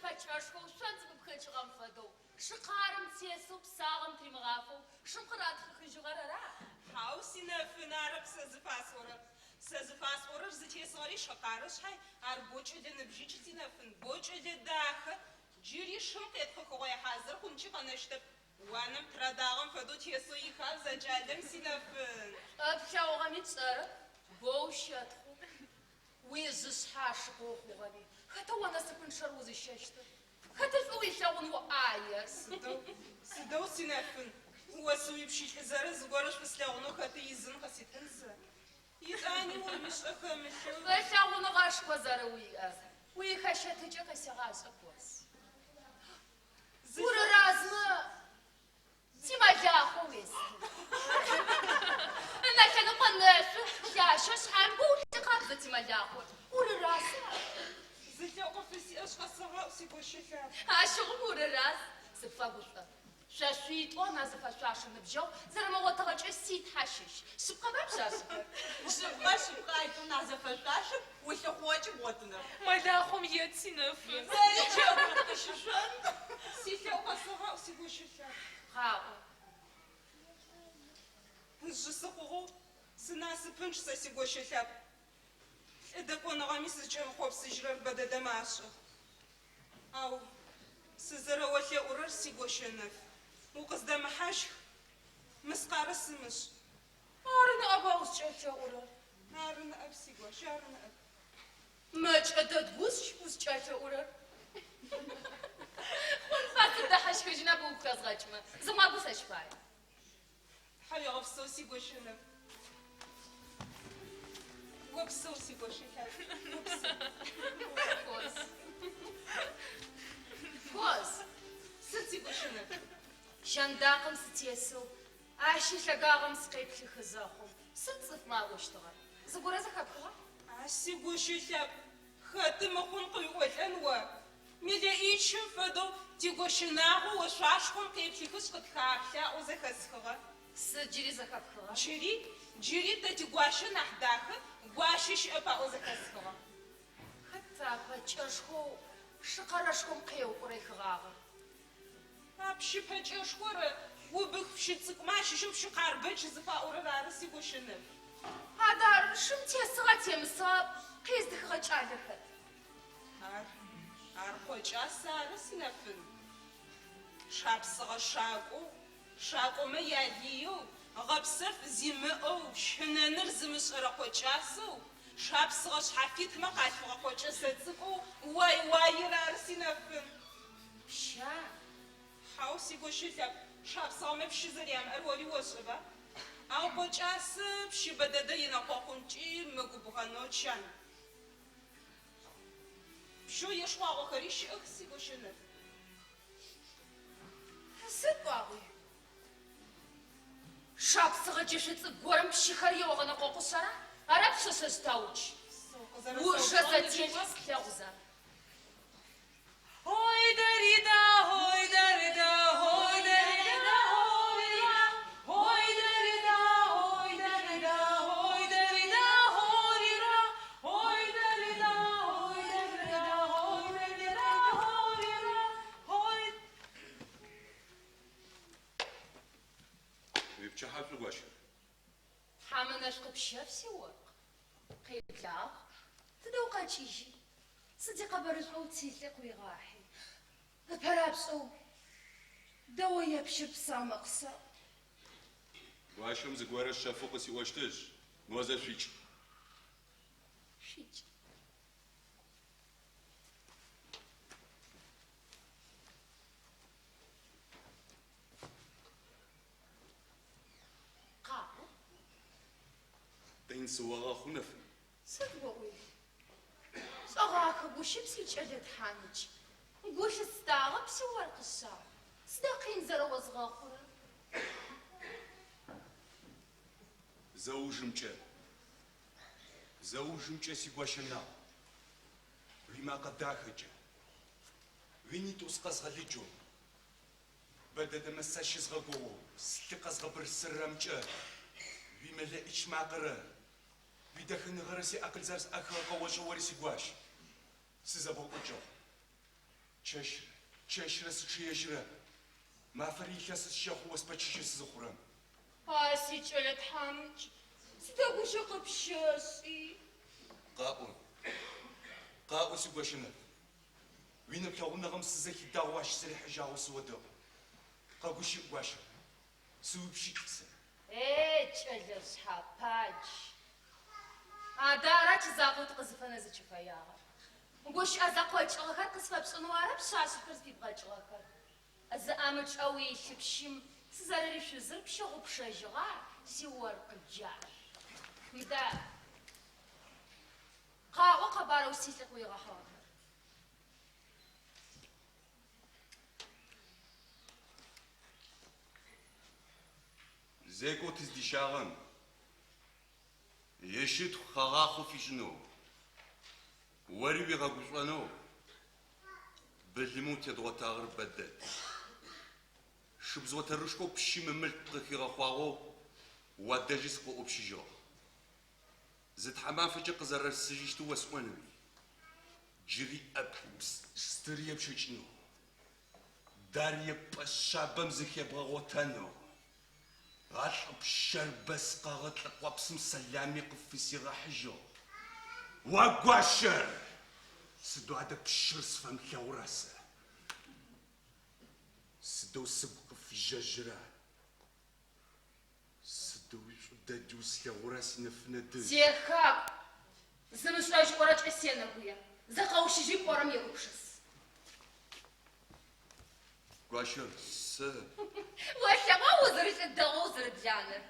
пэкӏэшхоу шъон зыпыпхэкӏыгъэм фэдэу, шы къарэм тесэу псагъэм тыримыгъафэу шым къыратхъыхыжьыгъэр ара? Хьау, синэфын, арэп сэ зыфасӏорэр. Сэ зыфасӏорэр зытесыгъэри шы къарэ шъхьай, ар бо кӏэлэ ныбжьыкӏ, синэфын, бо кӏэлэ дахэ. Джыри шым къетхъыхыгъое хьазыр хъункӏи къэнэщтэп. Уанэм тырадагъэм фэдэу тесэу ихабз а кӏалэм, синэфын. Шӏу плъэгъугъэми тшӏэрэп, боу щэтхъу. Уижъышъхьэ ашыкъ ухъугъэми, хэта о насыпынчъэр узыщэщтыр? Хэта шӏу уилъэгъун о ӏаер? Сыдэу, сыдэу, синэфын, о сыуипщылӏызэрэ зыгорэ шӏу слъэгъунэу хэты изын къыситын сэ? Етӏани о уишӏэ хэмылъэу. Шӏулъэгъуныгъэшхо зэрэуиӏэр уихэщэтыкӏэ къысегъашӏэ, Коз. Урыразмэ, симэлахъо уестын. Ынэ лъэныкъо нэшъу, лъащэ, шъхьаем боу лъы къабзэ тимэлахъо. Урыраза? Зы лъэӏу къыпфысиӏэшъ, къэсэгъэӏу, сигощэ лъапӏ. Ащыгъум урыраз, сыпфэгушӏо. Шъо шъуитӏо назыфэшъуашэ ныбджэгъу зэрэмыгъотыгъэкӏэ си Тхьэ щыщ. Шъыпкъэба, пшъашъэхэр? Шъыпкъэ, шъыпкъэ, айтӏум назэфэшъуашэп, улъыхъугъэкӏи бгъотынэп. Мэлахъом ет, синэфын. Сэри джэгум тыкъыщышъон. Силъэӏу къэсэгъэӏу, сигощэ лъапӏ. Къаӏо. Жъы сыхъугъэу сынасыпынчъ сэ, сигощэ лъапӏ. Лӏы дэкӏоныгъэми сызкӏэмыхъопсыжьырэр бэдэдэмэ ашӏэ. Ау сызэрэолъэӏурэр, сигощэнэф, укъыздэмыхьащх, мыскъарэ сымышӏ. Ары ныӏэба узкӏэлъэӏурэр. Ары ныӏэп, сигуащ, ары ныӏэп. Мэкӏэ дэд гущ узкӏэлъэӏурэр. Хъунба, сыбдэхьащхыжьынэп угу хэзгъэкӏымэ, зымыгъэгу сэщ пае. Тхьауегъэпсэу, сигощэнэф. Опсэу, сигощэ лъапӏ. Опсэу. Коз. Коз. Сыд, сигощэнэф? Щэндакъым сытесэу, ащ илъэгагъэм сыкъеплъыхы зэхъум, сыд цӏыфмэ аӏощтыгъэр? Зыгорэ зэхэпхыгъа? А сигощэ лъапӏ, хэты мыхъун къыуиӏолӏэн о? Мэлэӏичым фэдэу тигощэнагъо ошъуашхъом къеплъыхышъ къытхаплъэ аӏоу зэхэсхыгъэ. Сыд джыри зэхэпхыгъэр? Джыри, джыри тэ тигуащэ нахь дахэ гуащэ щыӏэп аӏоу зэхэсхыгъэ. Хэт а пэкӏэшхоу шы къэрэшхом къеукӏорэихыгъагъэр? А пщы пэкӏэшхор убых пщы цӏыкӏумэ ащыщэу пщы Къарбэч зыфаӏорэр ары, сигощэнэф. Адэ ар шым тесыгъа темысыгъа къездыхыгъэ кӏалэр хэт? Ар, ар Къокӏас ары, синэфын. Шапсыгъэ шакӏоу, шакӏомэ ялыеу, гъэпсэф зимыӏэу, щынэныр зымышӏэрэ Къокӏасэу, шапсыгъэ шъхьафитмэ къалъфыгъэ Къокӏэсэ цӏыкӏоу уай-уаир ары, синэфын. Пща? Хьау, сигощэ лъапӏ, шапсыгъэмэ пщы зэрямыӏэр ори ошӏэба? Ау Къокӏасэ пщы бэдэдэ енэкъокъункӏи мыгубгъэнэу чан. Пщэу ешхъуагъохэри щыӏэх, сигощэнэф. Сыд пӏуагъи? Шапсыгъэ джэшъо цӏыкӏу горэм пщыхэр еогъэнэкъокъушъ ара? Ара пшъэшъэжъ тауч? Ужэ зэтелъ слъэгъузэ. Уипчыхьэ шӏу, гуащэ. Тхьэм ынэшӏу къыпщэф, сиоркъ. Къеблагъ. Тыдэ укъэкӏыжьи? Сыд икъэбарышӏоу тилӏи къыуигъахьи? Ыпэрапшӏэу дэоепщыр псаумэ къысаӏу. Гуащэм зыгорэ шъэфэу къысиӏощтышъ, мо зэ шъуикӏ. Шъуикӏ. Къаӏо. Къин сыогъэхъу, Нэфын. Сыд оӏуи? Шӏэгъахэ гущып сикӏэлэ тхьамыкӏ. Гу лъыстагъэп, сиоркъ шъау. Сыда къин зэрэозгъэхъурэр? Зэужымкӏэ, зэужымкӏэ сигощэнагъу, уимакъэ дахэкӏэ, уинитӏу сыкъэзгъэлыджэу, Бэдэдэмэ сащызгъэгугъэу, слъы къэзгъэбырсыррэмкӏэ уимэлэӏич макъэрэ уидэхэныгъэрэ сиакъыл зэрэсӏахыгъэ къэошӏэ ори сигуащ, сызэбгъэкӏокӏыгъ. Чэщрэ, чэщрэ сычъыежьырэп. Мафэри илъэсы сщэхъу о спэчыжьэ сызыхъурэм. А сикӏэлэ тхьамыкӏ, сыда гущэ къыпщэшӏи? Къаӏо, къаӏо, сигощэнэф. Уинэплъэгъуныгъэм сызэхидагъэу ащ сырихьыжьагъэу сыодэӏу. Къэгущыӏ, гуащэ. Сыуипщылӏ сэ. Е, кӏэлэ шъхьэпадж! Адэ ара тизакъоу тыкъызыфэнэзыкӏыфэягъэр? Гущыӏэ зэхъокӏыгъэхэр къысфэпшӏынэу ара пшъашъэхэр зыфибгъэкӏыгъэхэр? Зыӏэмычӏэ уилъыпщым сызэрэришъузыр пщыгъупшэжьыгъа, сиоркъ джашъу? Мыдэ, къаӏо къэбарэу силӏы къыуигъэхьыгъэхэр. Зекӏоу тыздищагъэм ищытхъу хэгъахъо фишӏынэу, ори уигъэгушӏонэу былымэу тедгъотагъэр бэдэд. Шыбз отэрышхоу пщым ымылъку къыхигъэхъуагъэу уадэжьи сыкъыӏопщыжьыгъ. Зы тхьамафэкӏэ къызэрэсыжьыщтыр осӏонэуи, джыри ӏэплӏ стыр епщэкӏынэу, Дарье пӏэ шъабэм зыхебгъэгъотэнэу, а лӏы пщэр бэскъэгъэ лӏы къопсым сэлами къыфысигъэхьыжьыгъ. О гуащэр! Сыдэу адэ пщыр сфэмылъэгъура сэ? Сыдэу сыгу къыфыжъэжъыра? Сыдэуи шӏу дэдэу слъэгъура синэфынэ дышъ? Техакӏу! Зымышӏэжь горэкӏэ сенэгуе. Зыкъэущыжьи пӏорэм егупшыс. Гуащэр, сэ. Олъэгъуа узэрылӏы дэгъоу узэрыбланэр?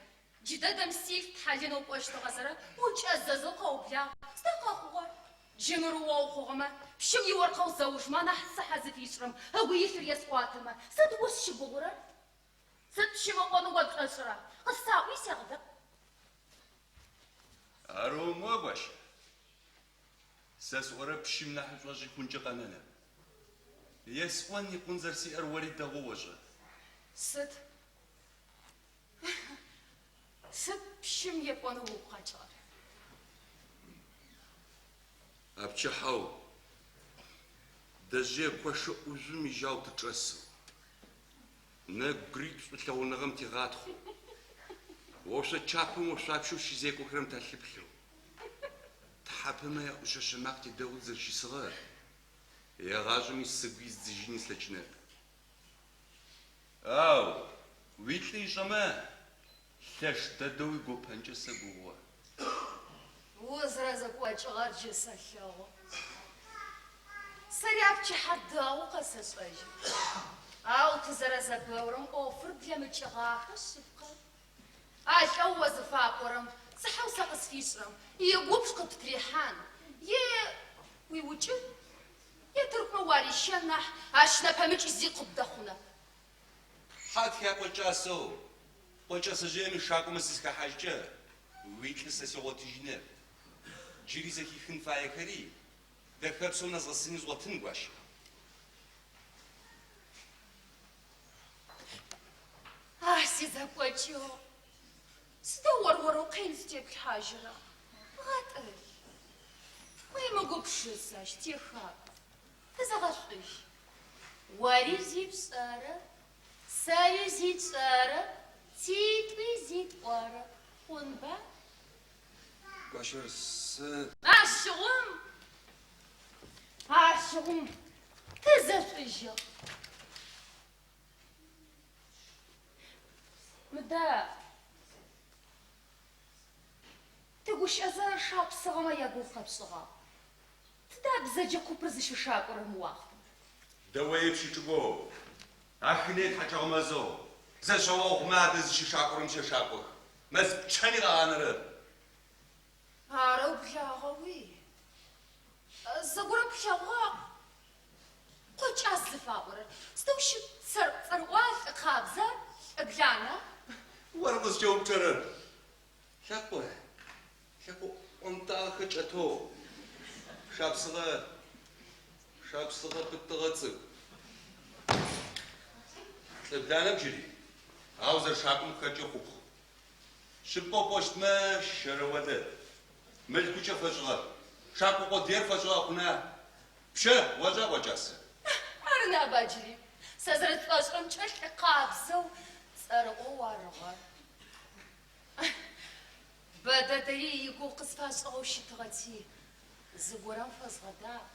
Джыдэдэм силӏ птхьалэнэу пӏощтыгъэ зэрэ укӏэзэзэу къэублагъ. Сыда къэхъугъэр? Джы мыр о ухъугъэмэ, пщым иоркъэу зэужмэ анахь цыхьэ зыфишӏырэм ыгу илъыр есӏуатэмэ, сыд узщыгугъырэр? Сыд пщым ыӏонэу о пшӏошӏыра? Къысаӏуи, сегъэдэӏу. Ар умыӏо, гуащэ. Сэ сӏорэр пщым нахь ышӏошъи хъункӏэ къэнэнэп. Есӏон икъун зэрсиӏэр ори дэгъоу ошӏэ. Сыд? Сыд пщым епӏонэу угу къэкӏыгъэр? А пчыхьэу дэжъые кошэ ӏужъум ижьау тычӏэсэу, Нэбгыритӏу шӏулъэгъуныгъэм тигъатхъэу, ошъо чапэм ошъуапщэу щызекӏохэрэм талъыплъэу, тхьапэмэ яӏушъэшъэ макъ тедэӏоу тызэрэщысыгъэр егъашӏэми сыгу издзыжьын слъэкӏынэп. Ау уилӏы ышӏэмэ, лъэш дэдэу уигопэнкӏэ сэгугъэ. Узэрэзэкӏокӏыгъэр джы сэлъэгъу. Сэри а пчыхьэр дэгъоу къэсэшӏэжьы. Ау тызэрэзэбэурэм ӏофыр блэмыкӏыгъахэ шъыпкъэ. А лӏэу о зыфапӏорэм, цыхьэу сэ къысфишӏырэм игубж къыптрихьан, е уиукӏын, е тыркумэ уарищэн нахь, ащ нэпэмыкӏ зи къыбдэхъунэп. Хьатх якъокӏасэу, къокӏэсэжъыем ишакӏомэ сызыхэхьажькӏэ, уилӏы сэ сигъотыжьынэп. Джыри зэхихын фаехэри Дэхэпсэу нэзгъэсыни згъотын, гуащэ. А сизэкӏокӏыгъ, сыдэу ор-орэу къин зытеплъхьажьыра? Гъэтӏылъ. Уемыгупшыс ащ, техакӏу. Тызэгъэшӏужь. Ори зи пшӏэрэп, сэри зи тшӏэрэп, титӏуи зи тӏорэп. Хъунба? Гуащэр, сэ. Ащыгъум, ащыгъум тызэшӏужьыгъ. Мыдэ, тыгущыӏэзэ шапсыгъэмэ ягугъу къэпшӏыгъагъ. Тыда бзэджэ купыр зыщышакӏорэр мы уахътэм? Дэоепщ ичӏыгоу, Ахыней тхьэчӏэгъ мэзэу, зэшъэогъумэ адэжь зыщышакӏорэм щэшакӏох. Мэз пчэни къагъанэрэп. Арэу благъэуи? Зэгорэм плъэгъугъа Къокӏас зыфаӏорэр? Сыдэу щыт цӏэрыӏуа, лӏы къабза, лӏы блана? Оры къызкӏэупчӏэрэр. Лъэкъо, лъэкъо ӏонтӏагъэхэр кӏэтэу, шапсыгъэ, шапсыгъэ пытыгъэ цӏыкӏу. Лӏы бланэп джыри, ау зэрэшакӏом къыхэкӏэу хъупхъ. Шъыпкъэу пӏощтмэ, щэрэо дэд. Мылъкукӏэ фэшӏыгъэп. Шакӏо къодыер фэшӏыгъэ хъуна? Пщэ, ошӏа Къокӏасэ? Арынэба джыри сэ зэрэтшӏошӏырэмкӏэ лӏы къабзэу, цӏэрыӏоу арыгъэ. Бэ дэдэри игугъу къысфашӏыгъэу щытыгъэти, зыгорэм фэзгъэдагъ.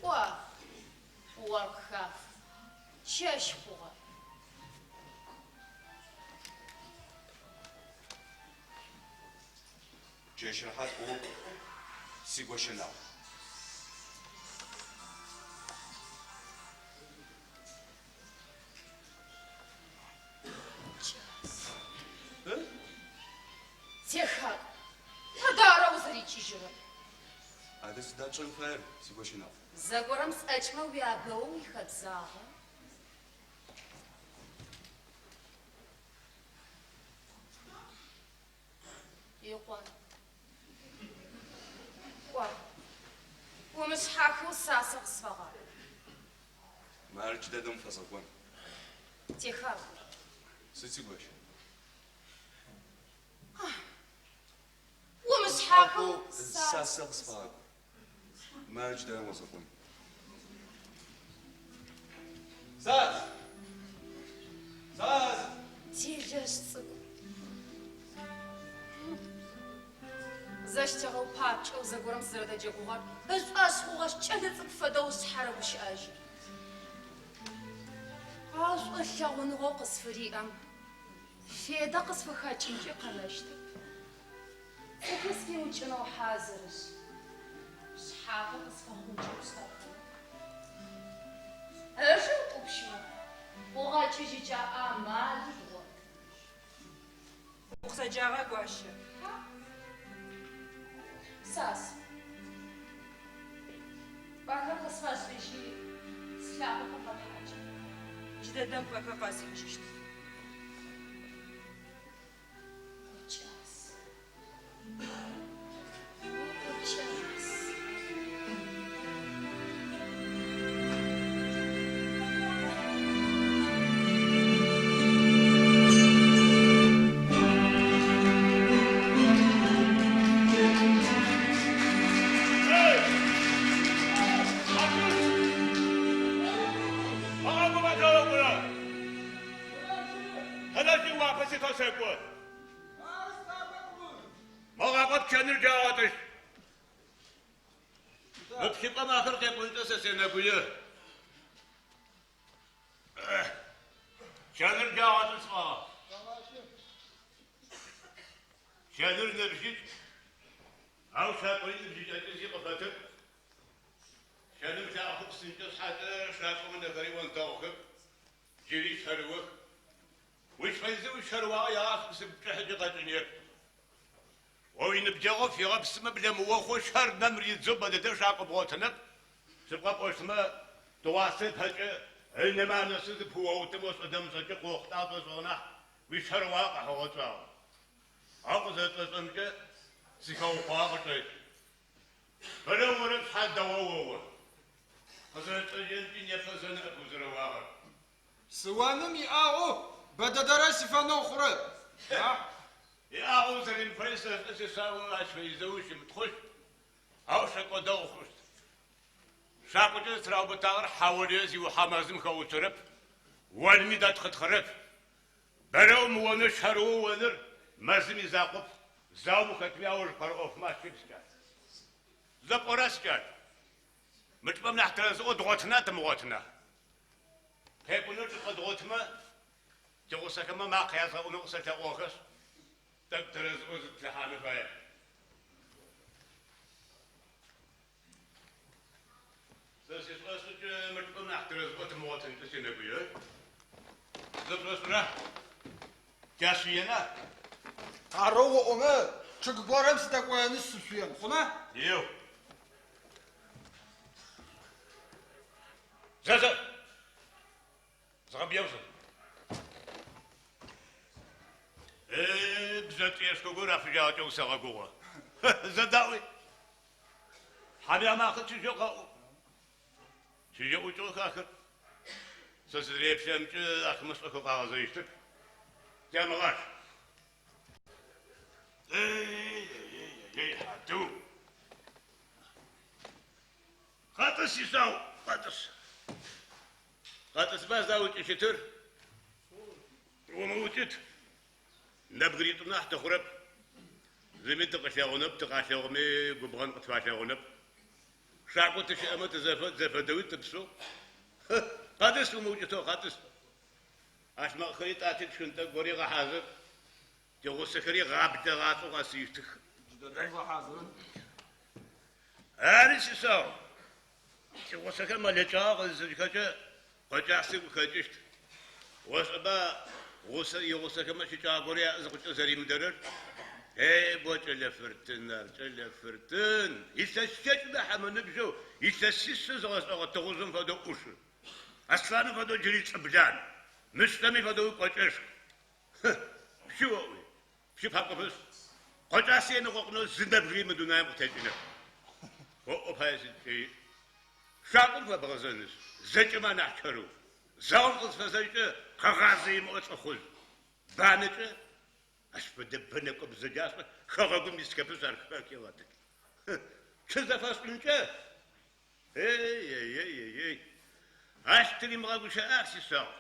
Кӏо, оркъ хаф, чэщ хъугъэ. Чэщ рэхьат о, сигощэнагъу. Кӏас. Техакӏу. Адэ ара узэрикӏыжьырэр? Адэ сыда тшӏэн фаер, сигощэнагъу? Зэгорэм сӏэкӏмэ уябэоу уихэбзагъэ. Икъун. Кӏо. Умышъхьахэу Сасэ къысфэгъакӏу. Мары джыдэдэм уфэзгъэкӏон. Техакӏу. Сыд сигощ? Умышъхьахэу Сасэ къысфэгъакӏу. Мары джыдэдэм узгъэкӏон. Сас! Сас! Делэжъ цӏыкӏу. Зэщтегъэу папкӏэу зэгорэм сызэрэдэджэгугъэр ышӏошъ хъугъэшъ, кӏэлэцӏыкӏу фэдэу ышъхьэ рэгущыӏэжьы. Ау шӏулъэгъуныгъэу къысфыриӏэм федэ къысфыхэкӏынкӏи къэнэщтэп. Цӏыфыр сфиукӏынэу хьазырышъ, шъхьапэ къысфэхъункӏи пшӏэрэп. Ыш ытӏупщмэ, ӏугъэкӏыжьыкӏэ амали дгъотын. Укъысэджагъа, гуащэ? Хьау. Сас. Пӏэхэр къысфэшӏыжьи, слъакъохэр къэтхьакӏ. Джыдэдэм пӏэхэр къэсхьыжьыщт. Укӏас. Укӏас. Мыгъакӏо пчэныр джагъотыщт. Мы пщыпӏэм ахэр къекӏункӏэ сэ сенэгуе. Пчэныр джагъоты сӏуагъэ. Пчэныр ныбжьыкӏ, ау шакӏори ныбжьыкӏэкӏэ зи къыфэтэп. Пчэным лъакъохэр псынкӏэ шъхьакӏэ шакӏом ынэхэри онтэгъухэп, джыри щэрыох. Ущ фэдизэу уищэрыуагъэ егъашӏэм сыгу пкӏыхьэкӏэ къэкӏынеп. О уиныбджэгъу фигъэпсымэ блэмыохъоу щэр нэм ридзэу бэдэдэ шакӏо бгъотынэп. Шъыпкъэ пӏощтмэ, тыгъуасэ ыпэкӏэ ынэмэ анэсэу зыпыоутым ошӏэ-дэмышӏэкӏэ къыохъулӏагъ сшӏошӏыгъ нахь, уищэрыуагъэ къыхьыгъэу сшӏагъэп. Ау къызэрэтшӏошӏырэмкӏэ, сыхэукъуагъэ къычӏэкӏы. Бэрэ орэп шъхьэ дэгъоу оо. Къызэрэтшӏэжьынкӏи непэ зэ ныӏэп узэрэуагъэр. Сыоным иӏагъэу бэдэдэрэ сифэнэу хъурэп. Иӏагъэу узэримыфэри сэшӏэ, сишъао ащ фэдизэу ущымытхъущт, ау шэкӏо дэгъу хъущт. Шакӏокӏэ зытыраубытагъэр хьаолые зиухьэ мэзым хэуцорэп, онми дэтхъытхъырэп. Бэрэ умыонэу щэрыоу оныр мэзым изакъоп, заом ухэтми аужыпкъэрэ ӏофмэ ащыщ, сикӏал. Зэпӏорэ, сикӏал? Мы чӏыпӏэм нахь тэрэзыӏо дгъотына, тымыгъотына? Къекӏунэу чӏыпӏэ дгъотымэ, тигъусэхэмэ макъэ язгъэӏунэу къысэлъэӏугъэхэшъ, тӏэкӏу тэрэзыӏоу зытплъыхьанэу фае. Сэ сишӏошӏыкӏэ мы чӏыпӏэм нахь тэрэзыӏо тымыгъотынкӏэ сенэгуе. Зэпшӏошӏыра? Тяшъыена? Арэу оӏомэ, чъыг горэм сыдэкӏоенышъ сышъуен, хъуна? Еу. Зэ, зэ! Зыгъэбыяу зэ. Э, бзэ цӏыешхо горэ рафыжьагъэкӏэ усэгъэгугъэ. Зэ даӏуи. Хьэм ямакъэ чыжьэу къэӏу. Чыжьэу ӏукӏыгъэх ахэр. Сэ сызэреплъырэмкӏэ ахэмэ шӏэхэу къагъэзэжьыщтэп. Тямыгъаш. Эй, эй, эй, эй, хьатыу. Къэтӏыс, сишъау, къэтӏыс. Къэтӏысба сыда укӏыщытыр? Умыукӏыт. Нэбгыритӏу нахь тыхъурэп. Зыми тыкъылъэгъунэп, тыкъалъэгъуми губгъэн къытфалъэгъунэп. Шакӏо тыщыӏэмэ тызэфэд, зэфэдэуи тыпсэу. Къэтӏыс, умыукӏытэу, къэтӏыс. ӏалъмэкъхэри тӏати, тшхын тӏэкӏу гори гъэхьазыр. Тигъусэхэри гъаблэ гъалӏэу къэсыщтых. Джыдэдэм згъэхьазырын. Ары, сишъау. Тигъусэхэр мэлэкӏагъэ къызысыжьхэкӏэ, Къокӏасэ ыгу хэкӏыщт. Ошӏэба гъусэ игъусэхэмэ щыкӏагъэ горэ яӏэ зыхъукӏэ зэримыдэрэр? Эй, бо кӏэлэ фыртын ар, кӏэлэ фыртын! Илъэс щэкӏ нахь ымыныбжьэу, илъэсишъэ зыгъэшӏэгъэ тыгъужъым фэдэу ӏушы. Аслъаным фэдэу джыри лӏыблан, мышъэми фэдэу кӏочӏэшху. Хы, пщы оӏуи, пщы пакӏопышъ, Къокӏасэ енэкъокъунэу зы нэбгыри мы дунаим къытекӏынэп. Оӏо пае сыдкӏи шакӏом фэбгъэзэнышъ, зэкӏэмэ анахь чъэрэу, заом къызфэзэжькӏэ къэгъазэ имыӏэу лӏыхъужъ. Банэкӏэ ащ фэдэ бэнэкӏо бзэджашӏэ хэгъэгум исхэпышъ ар хехыгъэтых. Хы, пщы зэфэшӏынкӏэ, эй-эй-эй-эй-эй, ащ тыримыгъэгущыӏах, сишъау.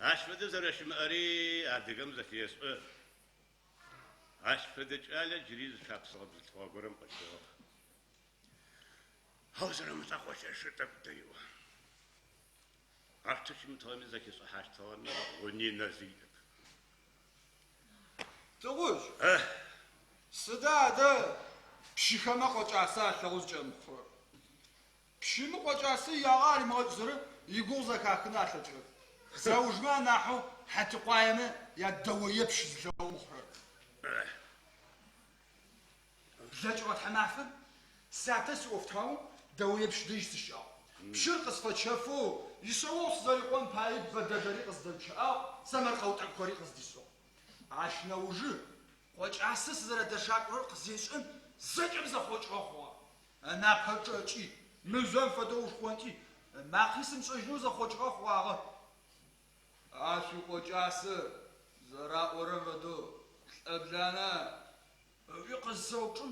Ащ фэдэ зэрэщымыӏэри адыгэм зэхешӏэ. Ащ фэдэ кӏалэ джыри зы шапсыгъэ бзылъфыгъэ горэм къылъфыгъэп. Ау зэрэмылӏэкъолъэшыр тӏэкӏу дэиӏо. Аущтэу щымытыгъэми зэхишӏыхьащтыгъэми гъуни нэзи иӏэп. Тыгъужъ, сыда адэ пщыхэмэ Къокӏасэ алъэгъу зыкӏэмыхъурэр? Пщымэ Къокӏасэ иягъэ аримыгъэкӏызэрэ игугъу зэхахын алъэкӏырэп. Зэужмэ анахьэу хьатикъуаемэ ядэоепщ зылъэгъу мыхъурэр. Блэкӏыгъэ тхьэмафэм сятэ сиӏофтагъэу дэоепщ дэжь сыщыӏагъ. Пщыр къысфэчэфэу, ишъэогъу сызэрикъон пае бэ дэдэри къыздэгущыӏагъ, сэмэркъэу тӏэкӏухэри къыздишӏыгъ. Ащ нэужы Къокӏасэ сызэрэдэшакӏорэр къызешӏэм, зэкӏэм зэхъокӏыгъэ хъугъэ. Ынапэ чӏэкӏи, мыжъом фэдэу ушхъонтӏи, ымакъи сымышӏэжьынэу зэхъокӏыгъэ хъугъагъэ. А шъуи Къокӏасэ зэраӏорэм фэдэу лӏэблана? Ыӏуи къызысэупчӏым,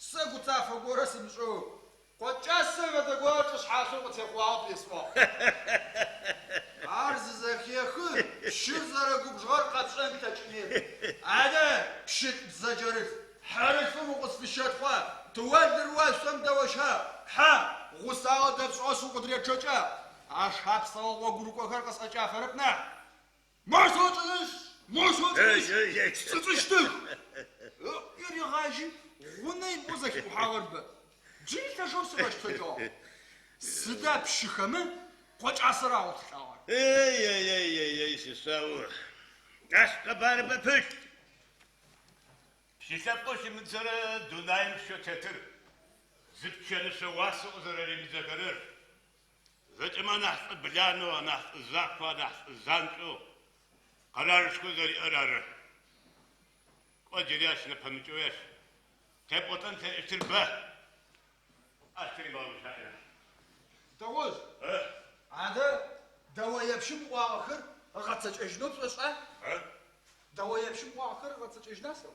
сэ гуцафэ горэ сымышӏэу, Къокӏасэ фэдэ горэ чӏышъхьашъом къытехъуагъэп есӏуагъ. Ар зызэхехы, пщыр зэрэгубжыгъэр къэпшӏэн плъэкӏынеп. Адэ, пщылӏ бзэджэрылъф, хьэрылъфым укъысфыщэтхъуа, тыолыр уашъом дэоща, хьа, гъусагъэ дэпшӏыгъэшъ укъыдыречъэкӏа? А шапсыгъэ гъогурыкӏохэр къысӏэкӏафэрэп нахь. Мор сокӏынышъ, мор сокӏынышъ, сцӏыцӏыщтых! Ыӏуи ригъажьи, гъунэ имыӏэу зэхиӏухьагъэр бэ. Джыри лъэшэу сигъэщтэкӏыгъ. Сыда пщыхэмэ Къокӏасэ рагъотылӏагъэр? Ей-ей-ей-ей, сишъау, ащ къэбарыбэ пылъ. Пщы лъэпкъэу щымыдзэрэ дунаим пщэу тетыр зы пчэнышъэ уасэу къызэрэримыдзэхэрэр Зэкӏэмэ анахь лӏы бланэу, анахь лӏы зафэу, анахь лӏы занкӏэу къэрарышхо зэриӏэр ары. Кӏо, джыри ащ нэпэмыкӏэуи ащ къепӏолӏэн плъэкӏыщтыр бэ. Ащ тыримыгъэгущыӏэ нахь. Тыгъужъ, адэ дэоепщым ыӏуагъэхэр ыгъэцэкӏэжьынэу пшӏошӏа? Дэоепщым ыӏуагъэхэр ыгъэцэкӏэжьына сэӏо?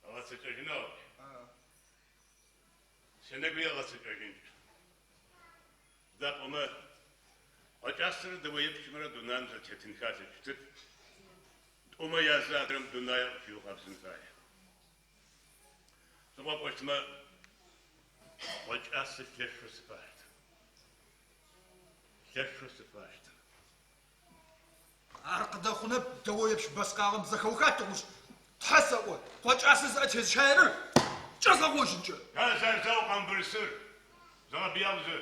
Ыгъэцэкӏэжьынэу. Сенэгуе ыгъэцэкӏэжьынкӏэ. Сыда пӏомэ, Къокӏасэрэ дэоепщымрэ дунаим зэтетынхэ алъэкӏыщтэп. Тӏумэ язы адрэм дунаир къыфиукъэбзын фае. Шъыпкъэ пӏощтмэ, Къокӏасэ лъэшэу сыфащт. Лъэшэу сыфащт. Ар къыдэхъунэп, дэоепщ бэскъагъэм зэхэоха, Тыгъужъ. Тхьэ сэӏо, Къокӏасэ зыӏэ тезыщаерэр кӏэзгъэгъожьынкӏэ. Зэ, зэ, зэ, укъэмыбырсыр, зыгъэбыяу зэ.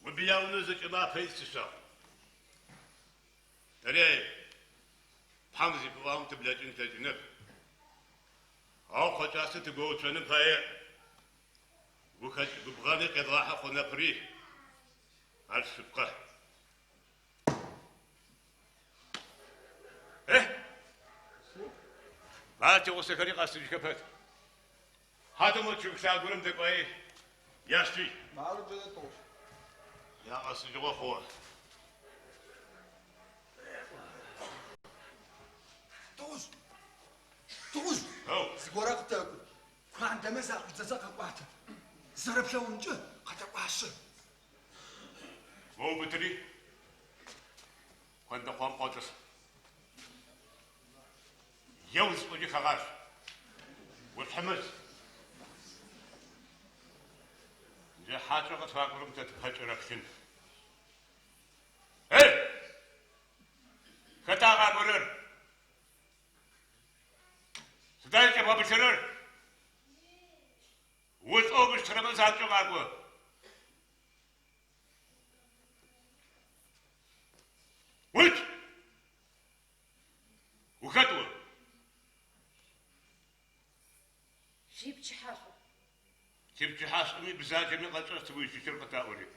Убыяунэу зэкӏэмэ апэ ит сишъау. Тэри Тхьэм зыфиӏуагъэм тыблэкӏын тлъэкӏынэп. Ау Къокӏасэ тыгоуцоным пае гухэкӏ-губгъэни къедгъахьы хъунэпри. Ар шъыпкъэ. Э? Ар тигъусэхэри къэсыжьхэ пэт. Хьадэ мо чъыг лъагорэм дэкӏуаи, яшъуи. Мары джэнэт тыгъужъ. Якъэсыжьыгъо хъугъэ. Тыгъужъ! Тыгъужъ! Зыгорэ къытэкӏу. Куандэмэ закъуидзэзэ къэкӏуатэ. Зэрэплъэгъумкӏэ, къэтэкӏуашъэ. Моу убытыри, куандэкъом къотӏыс. Еу зысӏокӏи хэгъащ. Ушъхьэмыз. Джы хьакӏэ къытфакӏорэм тэ тыпэкӏэрэплъын. Эй! Хэта къакӏорэр? Сыда зыкӏэбгъэбылъырэр? Улӏэу мыщтырэмэ занкӏэу къакӏо. Уцу! Ухэт о? Шъуипчыхьашӏу. Типчыхьашӏуми бзаджэми къэтшӏэщт узщыщыр къытаӏори.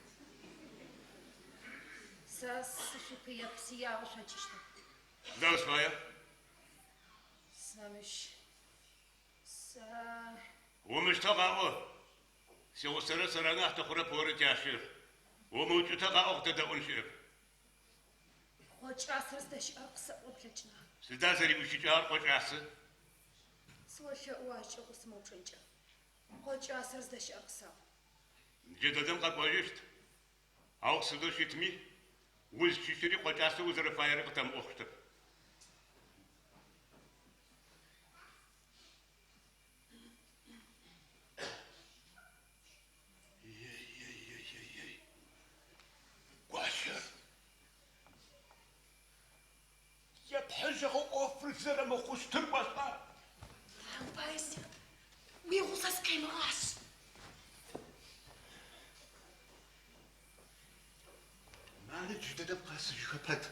Сэ сышъуипыеп, сиягъэ шъокӏыщтэп. Сыда узфаер? Сэ мыщ. Сэ. Умыщтэ къаӏо. Сигъусэрэ сэрэ нахь тыхъурэп оры тящыр. Умыукӏытэ къаӏо къытэдэӏун щыӏэп. Къокӏасэр зыдэщыӏэр къысэпӏон плъэкӏына? Сыда зэримыщыкӏагъэр Къокӏасэ? Сыолъэӏу ащкӏэ укъысэмыупчӏынкӏэ. Къокӏасэр зыдэщыӏэр къысаӏу. Джыдэдэм къэкӏожьыщт. Ау сыдэу щытми, узщыщыри Къокӏасэ узэрэфаери къытэмыӏо хъущтэп. Ей-ей-ей-ей-ей, гуащэр! Епхьыжьэгъэ ӏофыр зэрэмыхъущтыр ошӏа? Тхьэм пае, сят, уигъусэ сыкъемыгъащ. Мары джыдэдэм къэсыжьхэ пэт.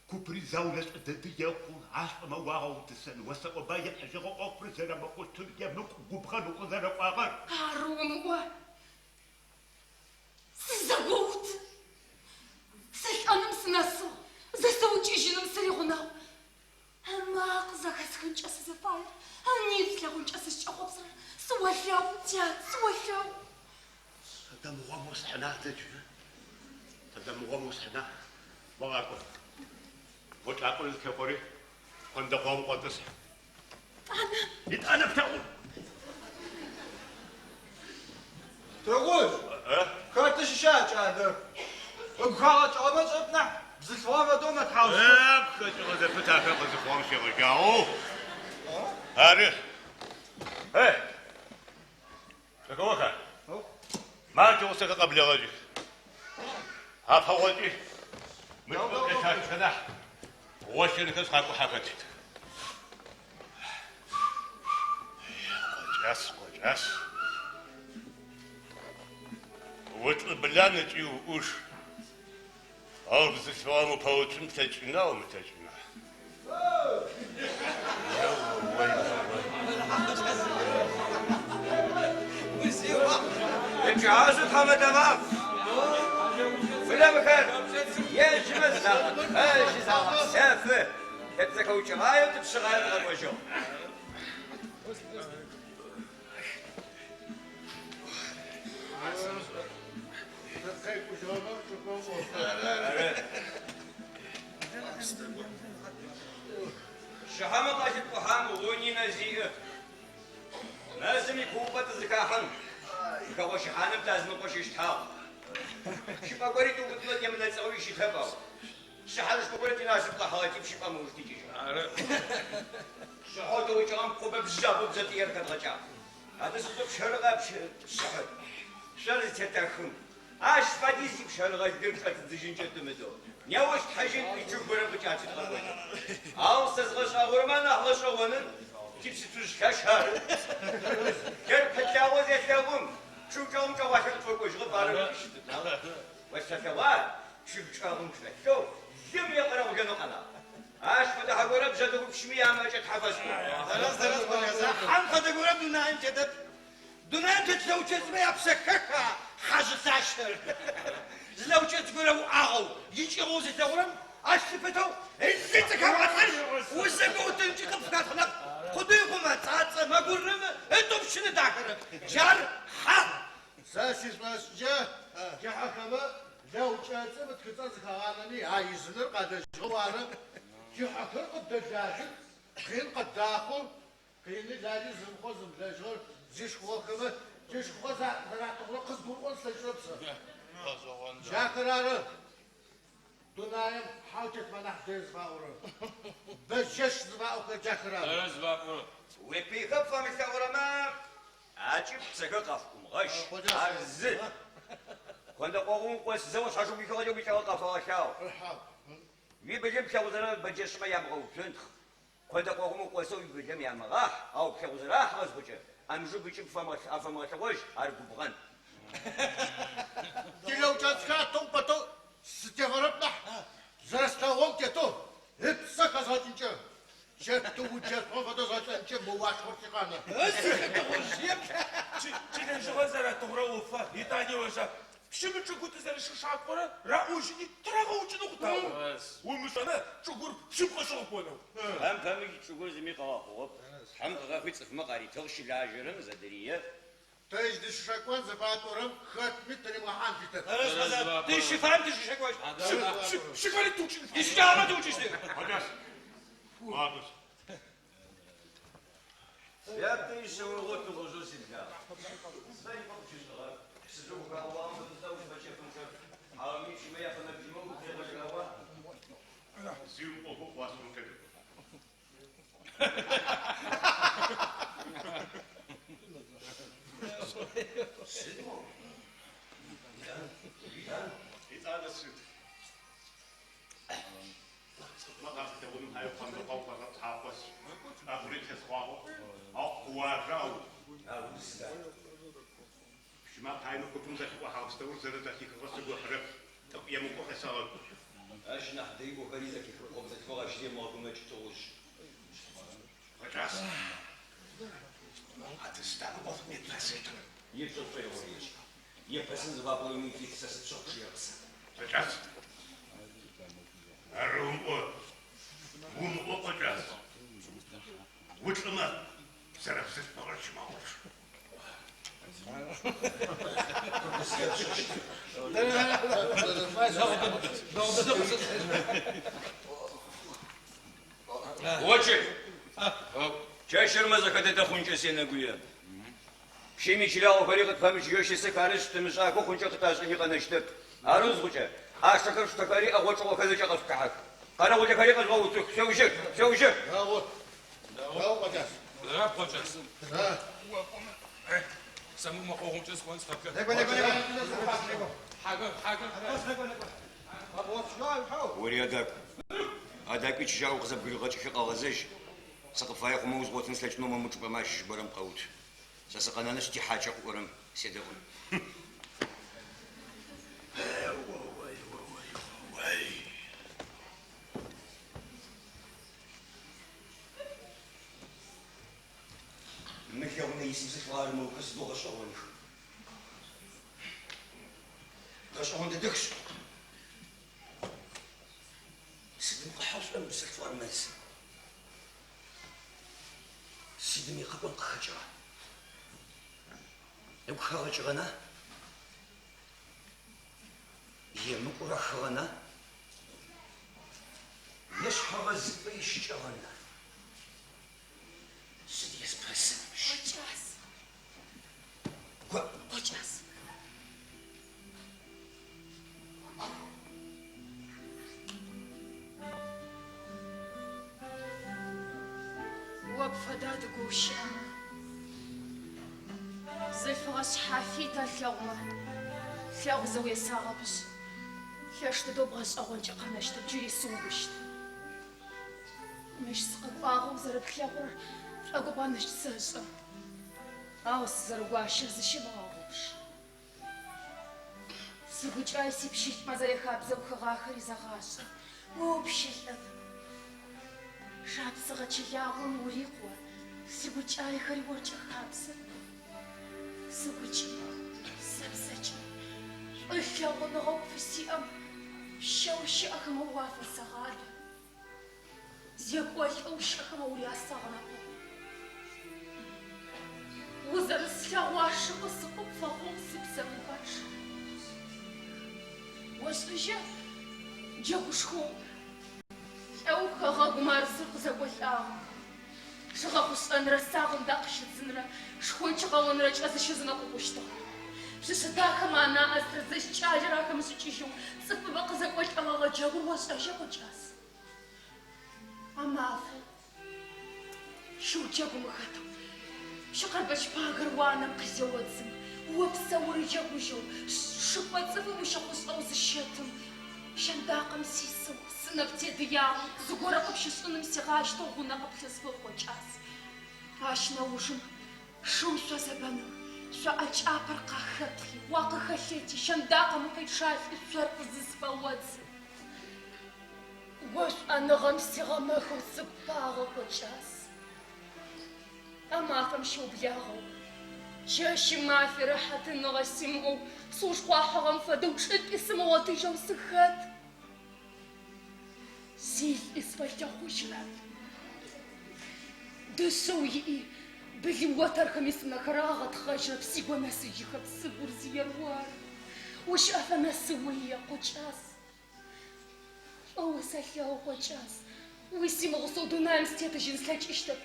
Купри заулэ шӏу дэдэ екъу, ашӏомэ уагъэутысэн. Осэӏоба епхьыжьэгъэ ӏофыр зэрэмыхъущтыр, емыкӏу губгъэн укъызэрэкӏуагъэр. Ар умыӏо. Сызэгоут. Сылӏэным сынэсыгъ, зысыукӏыжьыным сыригъунэгъу. Ымакъэ зэхэсхынкӏэ сызыфаер, ынитӏу слъэгъункӏэ сызкӏэхъопсырэр сыолъэӏу, тят, сыолъэӏу. Сыда мыгъом усхьына адэ джы? Сыда мыгъом усхьына? Мо къакӏо. Мо кӏакӏор зытехъори, куандэкъогъум къотӏыс. Етӏанэ? Етӏанэ плъэгъун. Тыгъужъ, хэты щыща кӏалэр? Ыгу хагъэкӏыгъэмэ сшӏэрэп нахь, бзылъфыгъэм фэдэу мэтхьаусхэ. Ыгу хэкӏыгъэ зэпыт ахэр къызыхъугъэм щегъэжьагъэу ары. Э! Зэхэоха? Мары тигъусэхэр къэблэгъэжьых. Апэгъокӏи, мы чӏыпӏэм къечъакӏыхэ нахь, гъощэнхэшъ къакӏухьэхэтщт. Къокӏас, Къокӏас. Улӏыблан ыкӏи уӏуш. Ау бзылъфыгъэм упэуцун плъэкӏына, умылъэкӏына? Пчыхьашӏу тхьамэтэ маф. Былымхэр ежьмэ зызагъэтхъэжьы, загъэпсэфы, тэ тызэхэукӏыгъаеу тыпшъыгъаеу тыкъэкӏожьыгъ. Шыхьамэ къалъыпкӏухьам гъуни нэзи иӏэп. Мэзым икуупӏэ тызыхахьэм, хэгъощыхьаным тазыныкъо щыщтагъ. Пщыпӏэ гори тыубытынэу темынэцӏэуи щытэп, ау шыхьанышхо горэ тинасып къыхьыгъэти, пщыпӏэм ыуж тикӏыжьыгъ. Шыхьэу тыукӏыгъэм къубэ бжъабэу бзэтыер хэдгъэкӏагъ. Адэ сыдэу пщэрыгъа шыхьыр, шъор зытетэхым. Ащ фэдиз зипщэрыгъэ лыр чӏэтыдзыжьынкӏэ тымыдэу, неущ тхьыжьын тӏуи чъыг горэм къыкӏачи тыкъэкӏожьыгъ. Ау сэ згъэшӏагъорэмэ анахь гъэшӏэгъоныр типсыцужъ лъэш ары. Лыр пылъагъэу зелъэгъум, чъыг чӏэгъым чӏэгъуалъэ къытфэкӏожьыгъэп, ары щытытагъ. Осэлъэгъуа, чъыг чӏэгъым чӏэлъэу лым екъэрэгъулэнэу къэнагъ. Ащ фэдэ хьэ горэ бжъэдыгъупщми ямыӏэкӏэ тхьэ фэсӏон. Тэрэз, тэрэз, Къокӏасэ. Хьэм фэдэ горэ дунаим тетэп. Дунаим тет лэукӏэцӏмэ япсэхэх а хьэжъы лъащэр. Зы лэукӏэцӏ горэ уӏагъэу, икӏыгъэу зылъэгъурэм ащ лъыпытэу ылы зэхагъэлъхьажь, узэгоутынкӏи къыпфыхатхъынэп. Къудый хъумэ, цӏацӏэ, мэгурымы, ытӏупщын ыдахэрэп. Джар хьэ. Сэ сишӏошӏкӏэ, джыхьэхэмэ лэукӏэцӏым ытхыцӏэ зыхагъанэми, а изыныр къалэжьыгъэу ары. Джыхьэхэр къыддэлажьэх, къин къыддахъу. Къини лажьи зымыхъоу зымылэжьыгъэр зышхыгъэхэмэ джы шхыгъэ зэратыгъурэр къызгурыӏон слъэкӏырэп сэ. Джахэр ары дунаим хьэу тетмэ анахь дэир зыфаӏорэр. Бэджэшъ зыфаӏохэр джахэр ары. Уипыйхэр пфэмылъэгъурэмэ, акӏыб пцэхэр къафыӏумыгъэщ. Ар зы. Кондэ къогъум укъосызэ ушъхьашыгу уихыгъэкӏэ уилӏыгъэ къэфэгъэлъагъу. Уибылым плъэгъузэрэ бэджэшъмэ ямыгъэуцунтхъ. Кондэ къогъум укъосэу уибылым ямыгъахь, ау плъэгъузэрэ ахьыгъэ зыхъукӏэ, ӏэмжъуб ыкӏыб афэмыгъэлъэгъожь, ар губгъэн. Тилэукӏэцӏхэр атыгъу пэтэу сытефэрэп нахь, зэрэслъэгъугъэм тетэу ыпсэ хэзгъэкӏынкӏэ, чэтыу джэшъугъэм фэдэу згъэлӏэнкӏэ мы уашхъор сикъанэ. Тилэжьыгъэ зэратыгъурэ ӏофа, етӏани ошӏа, пщым ичӏыгу тызэрэщышакӏорэр раӏожьыни тырагъэукӏынэу къытаӏо. Умышӏэмэ, чӏыгур пщым къышӏыгъ пӏонэу. Тхьэм пэмыкӏ чӏыгур зыми къыгъэхъугъэп. Тхьэм къыгъэхъуи цӏыфмэ къаритыгъ, щылажьэрэм зэдырие. Тэжь тыщышэкӏон зыфатӏорэм хэтми тыримыгъэхьан фитэп. Тыщыфаем тыщышэкӏощт. Пщыхэри тыукӏын фае. Ищыкӏагъэмэ тыукӏыщтых. Сятэ ишъэогъоу Тыгъужъыр сиблагъ. Сыда непэ къыпщышӏыгъэр? Псыжъо ухаӏуагъэм фэдэу сыда узыфэчэфынчъэр? Хьауми пщымэ яфэмэ-бжьымэ угу къегъэжьыгъагъа? Зи умыӏохэу къыуасӏорэм къедэӏу. Сыд мо? Итӏанэ сыд? Цӏыфмэ къафилъэгъуным пае пхъэнтӏэкъоу къэзгъэтхьакъошъ, агури тесхъуагъэу, ау къыуажэ ау. Ау сыда? Пщымэ апаемэ купым зэлъыӏухьагъэ пстэур зэрэзэхихыгъэр сыгу ыхьырэп, тӏэкӏу емыкӏу къесэгъэкӏу. Ащ нахь дэй ӏохэри зэхихыпхъо бзылъфыгъ, ащ земыгъэгумэкӏ Тыгъужъ. Къокӏас, адэ сыда мы ӏофым етпэсыщтыр? Епшӏэ пшӏоигъор ешӏ. Еппэсын зыфапӏорэми уфит, сэ сыпшъэ чъыеп. Къокӏас, ар умыӏо, умыӏо, Къокӏас. Улӏымэ, зэрэбзылъфыгъэр щымыгъэгъупш. Очыл, чэщыр мэзэхэ дэдэ хъункӏэ сенэгуе. Пщым ичылагъохэри къытпэмычыжьэу щысых, арышъ, тымышӏахэу хъункӏэ къыташӏыни къэнэщтэп. Арэу зыхъукӏэ, ӏашэхэр шъуштэхэри, ӏэгъо-чӏыгъохэр зэкӏэ къэшъучъыхьэх. Къэрэгъулэхэри къэжъугъэуцух. Шъуеужьыр! Шъуеужьыр! Дэгъу. Дэгъу, Къокӏас. Дэгъу, Къокӏас. Сэ мы мэкъогъумкӏэ сыкӏон сфэплъэ. Некӏо, некӏо, некӏо. Хьагэ, хьагэ. Ори адакӏу. Адакӏуи чыжьаӏоу къызэбгыригъэкӏыхи къэгъэзэжь. Сыкъыпфае хъумэ узгъотын слъэкӏынэу мо мы чӏыпӏэмэ ащыщ горэм къэуцу. Сэ сыкъэнэнышъ тихьакӏэ къыӏорэм седэӏун. Мы лэгъунэ ис бзылъфыгъэ армэухэр сыдэу гъэшӏэгъоных. Гъэшӏэгъон дэдэх шъыу. Сыдым къыхьыгъ шъуӏуа мы бзылъфыгъэр мэзым? Сыдым икъэкӏон къыхэкӏыгъа? Ыгу хэгъэкӏыгъэна? Емыкӏу рахыгъэна? Е шъхьэгъэзыпӏэ ищыкӏэгъэна? Сыд еспэсын мыщ? Къокӏас. Къокӏас. О пфэдэ адыгэу щыӏэмэ, бзылъфыгъэ шъхьафит алъэгъумэ, плъэгъузэ уесагъэпышъ, лъэш дэдэу бгъэшӏэгъонкӏэ къэнэщтэп, джыри сыубыщт. Мыщ сыкъэкӏуагъэу зэрэплъэгъурэр пшӏогубгъэныщт сэшӏэ, ау сызэрэгуащэр зыщымыгъэгъупш. Сигукӏай сипщылӏмэ зэряхабзэу хыгъахэри зэгъашӏэ, о упщылӏэп. Шапсыгъэ чылагъом урикъо, сигукӏайхэри оркӏэ хабзэп. Сыгукӏи, сыпсэкӏи шӏулъэгъуныгъэу пфысиӏэм пщэу щыӏэхэмэ уафэсэгъадэ. Зекӏолӏэу щыӏэхэмэ урясэгъаӏо. Узэрыслъэгъоу ашыкъы сыкъо пфэхъугъ сипсэ гугъэчъ. Ошӏэжьа, джэгушхоу лӏэу хэгъэгу марысыр къызэкӏолӏагъ. Шыгъэхъушӏэнрэ сагъындакъ щыдзынрэ шхонч къэонрэкӏэ зыщызэнэкъокъущтыгъ. Пшъэшъэ дахэмэ анаӏэ зытырыдзэщт кӏалэр ахэмышӏыкӏыжьэу цӏыфыбэ къызэкӏолӏэгъэгъэ джэгур ошӏэжьа, Къокӏас? А мафэм шыу джэгум ухэтэу пщы Къэрбэч пагэр уанэм къызеодзым, о псэур ыджэгужьэу, шыпэ цӏыфым ущыхъушӏэу зыщэтым, щэндакъэм сисэу, сынэ птедыягъэу, зыгорэ къыпщышӏыным сигъащтэу гъунэ къыплъысфыгъ, Къокӏас. Ащ нэужым шыу шъозэбэным шъо ӏэкӏапэр къахэпхи, уакъыхэлъэти, щэндакъэм укъечъалӏи, шъор къызысфэодзым. О шӏэныгъэм сигъэмэхэу сыгу пагъэ, Къокӏас. А мафэм щыублагъэу, чэщи мафи рэхьатыныгъэ симыӏэу, сыушхъуахьыгъэм фэдэу чӏыпӏи сымыгъотыжьэу сыхэт. Силӏи сфэлъэгъужьырэп. Дышъэу иӏи, былым отэрхэми сынэхэр агъэтхъэжьырэп, сигонэсыджыхэп, сыгур зиер оры. Ущыӏэфэ нэсы уие, Къокӏас. Шӏу усэлъэгъу, Къокӏас. Усимыгъусэу дунаим сытетыжьын слъэкӏыщтэп.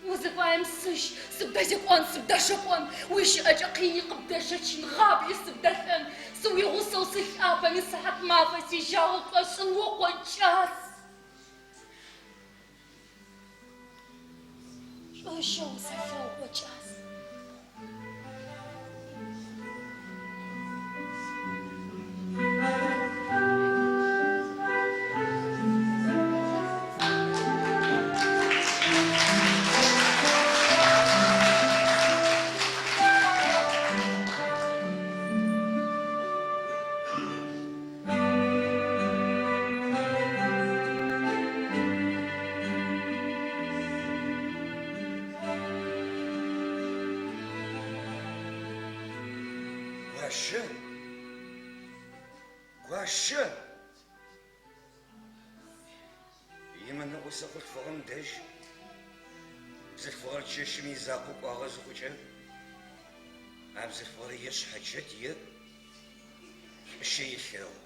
Узыфаем сыщ, сыбдэзекӏон, сыбдэшэкӏон, уищыӏэкӏэ къини къыбдэсщэчын, гъабли сыбдэлӏэн, сыуигъусэу сылӏапэми сыхьат мафэ сижьау пфэсшӏын, о Къокӏас. Шӏущэу усэлъэгъу, Къокӏас. Гуащэ! Гуащэ! Имынэӏосэ хъулъфыгъэм дэжь бзылъфыгъэр чэщым изакъоу кӏуагъэ зыхъукӏэ, а бзылъфыгъэр е шъхьэчэт е шӏущэ елъэгъу.